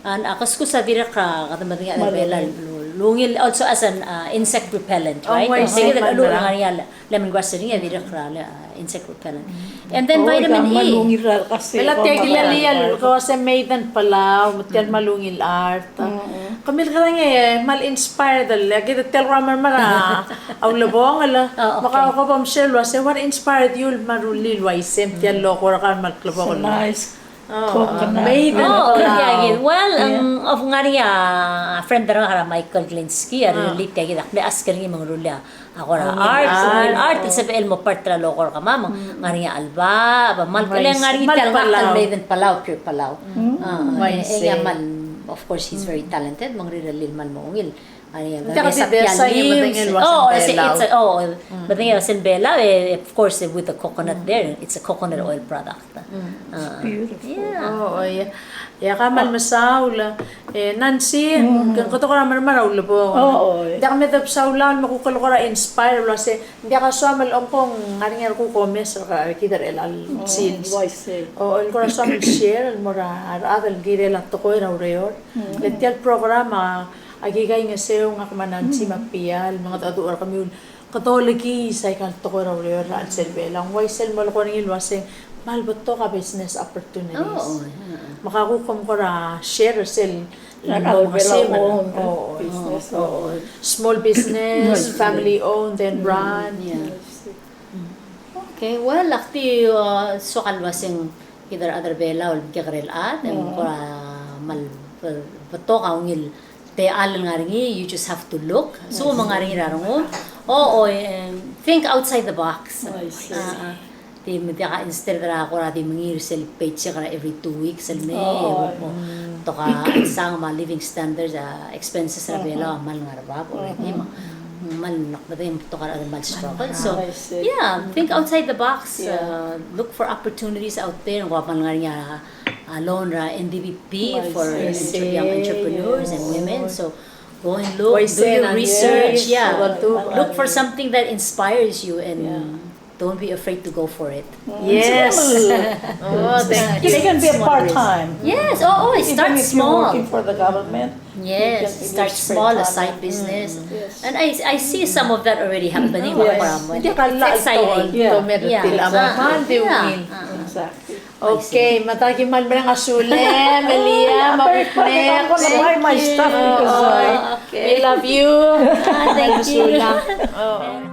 And a keskus a dirrek el kede medengei a Belau el ungil also as an, uh, insect repellent, right? Oh, I see. Kid el ngar er ngii a lemongrass er ngii a dirrek el, uh, insect repellent. And then vitamin E. Kmal ungil er a kasi. Bela tia el, el ko se made in Palau, me tia el kmal ungil art. Kemiu el kerang e kmal inspired el, e kid tia el kora mermang a ulebongel. Oh, okay. Me kau ko bo msel el uase, what inspired you el meruul el uaisei, tia el logo er kau el kmal klebokel? So nice. Oh, coconut. Made in Palau. Oh, yeah, yeah. Well, ng, of ngar er ngii a friend er ngak er a Michael Glinsky, a rirelii tia kid, ak mle ask er ngii me ng rullii a kora art, art, art, sebechel el mo part er a logo er kemam, me ng ngar er ngii a chelebacheb, me a kmal, kmal, kmal, kmal made in Palau, pure Palau. Ah, e, e, a kmal, of course, he's very talented, me ng rirelii el kmal mo ungil. Ngar er ngii a, medengei el uase ng Belau. Oh, it's a, oh, medengei el uase ng Belau, e, of course, with the coconut there, it's a coconut oil product. Ah, beautiful. Yeah. Oh, oh, yeah. Ia, kmal mesaul, e, Nancy, ke, ke kora mermang a ulebongel. Oh, oh, yeah. Ng diak me de bsaul el me kuk el kora inspire el uase, ng diak a soam el omko ng ngar er ngii a rekuk omes er kid er chelecha el sils. Oh, I see. Oh, el kora soam el share el mo er a rechad el kirel a tekoi er a ureor. Le tia el program a, aki kaingeseu ngak me a Nancy me a Pia el mengedecheduch er kemiu el kede olekiis aika el tekoi er a ureor er a chelsel Belau. Ng uaisei el molekoi er ngii el uase kmal betok a business opportunities. Oh, oh, yeah. Me ak kuk kom kora share er sel, a, mo, mo, business, oh, oh, small business, family owned and run. Yeah. Okay, well, ak di, uh, soak el uaseng either other Belau el kekerel at, and kora kmal be-, betok a ungil techall el ngar er ngii, you just have to look. So, me ngar er ngii er a rengum. Oh, oh, eh, think outside the box. Oh, I see. Ah, ah. Di me diak a, instead er a kora di mengiil er sel paycheck er a every two weeks el mei, oh, e mo, mo, toka sang me a living standards, a expenses er a Belau a kmal ngar er a bab already, me a kmal, me a kmal struggle. So, yeah, think outside the box. Yeah. Uh, look for opportunities out there. Ng ua kmal ngar er ngii a, a loan er a N D B P for inter-, young entrepreneurs and women. So go and look, do your research, yeah. Look for something that inspires you and don't be afraid to go for it. Yes. Oh, thank you. This can be a part-time. Yes, oh, oh, start small. Even if you're working for the government, yes, start small, a side business. Yes. And I, I see some of that already happening. Yes. It's exciting. Yeah. Yeah. Exactly. Okay, me aki kmal mereng a sulem, Elia, me a Whitney. I'm gonna buy my stuff because, uh, I love you. Ah, thank you. Oh.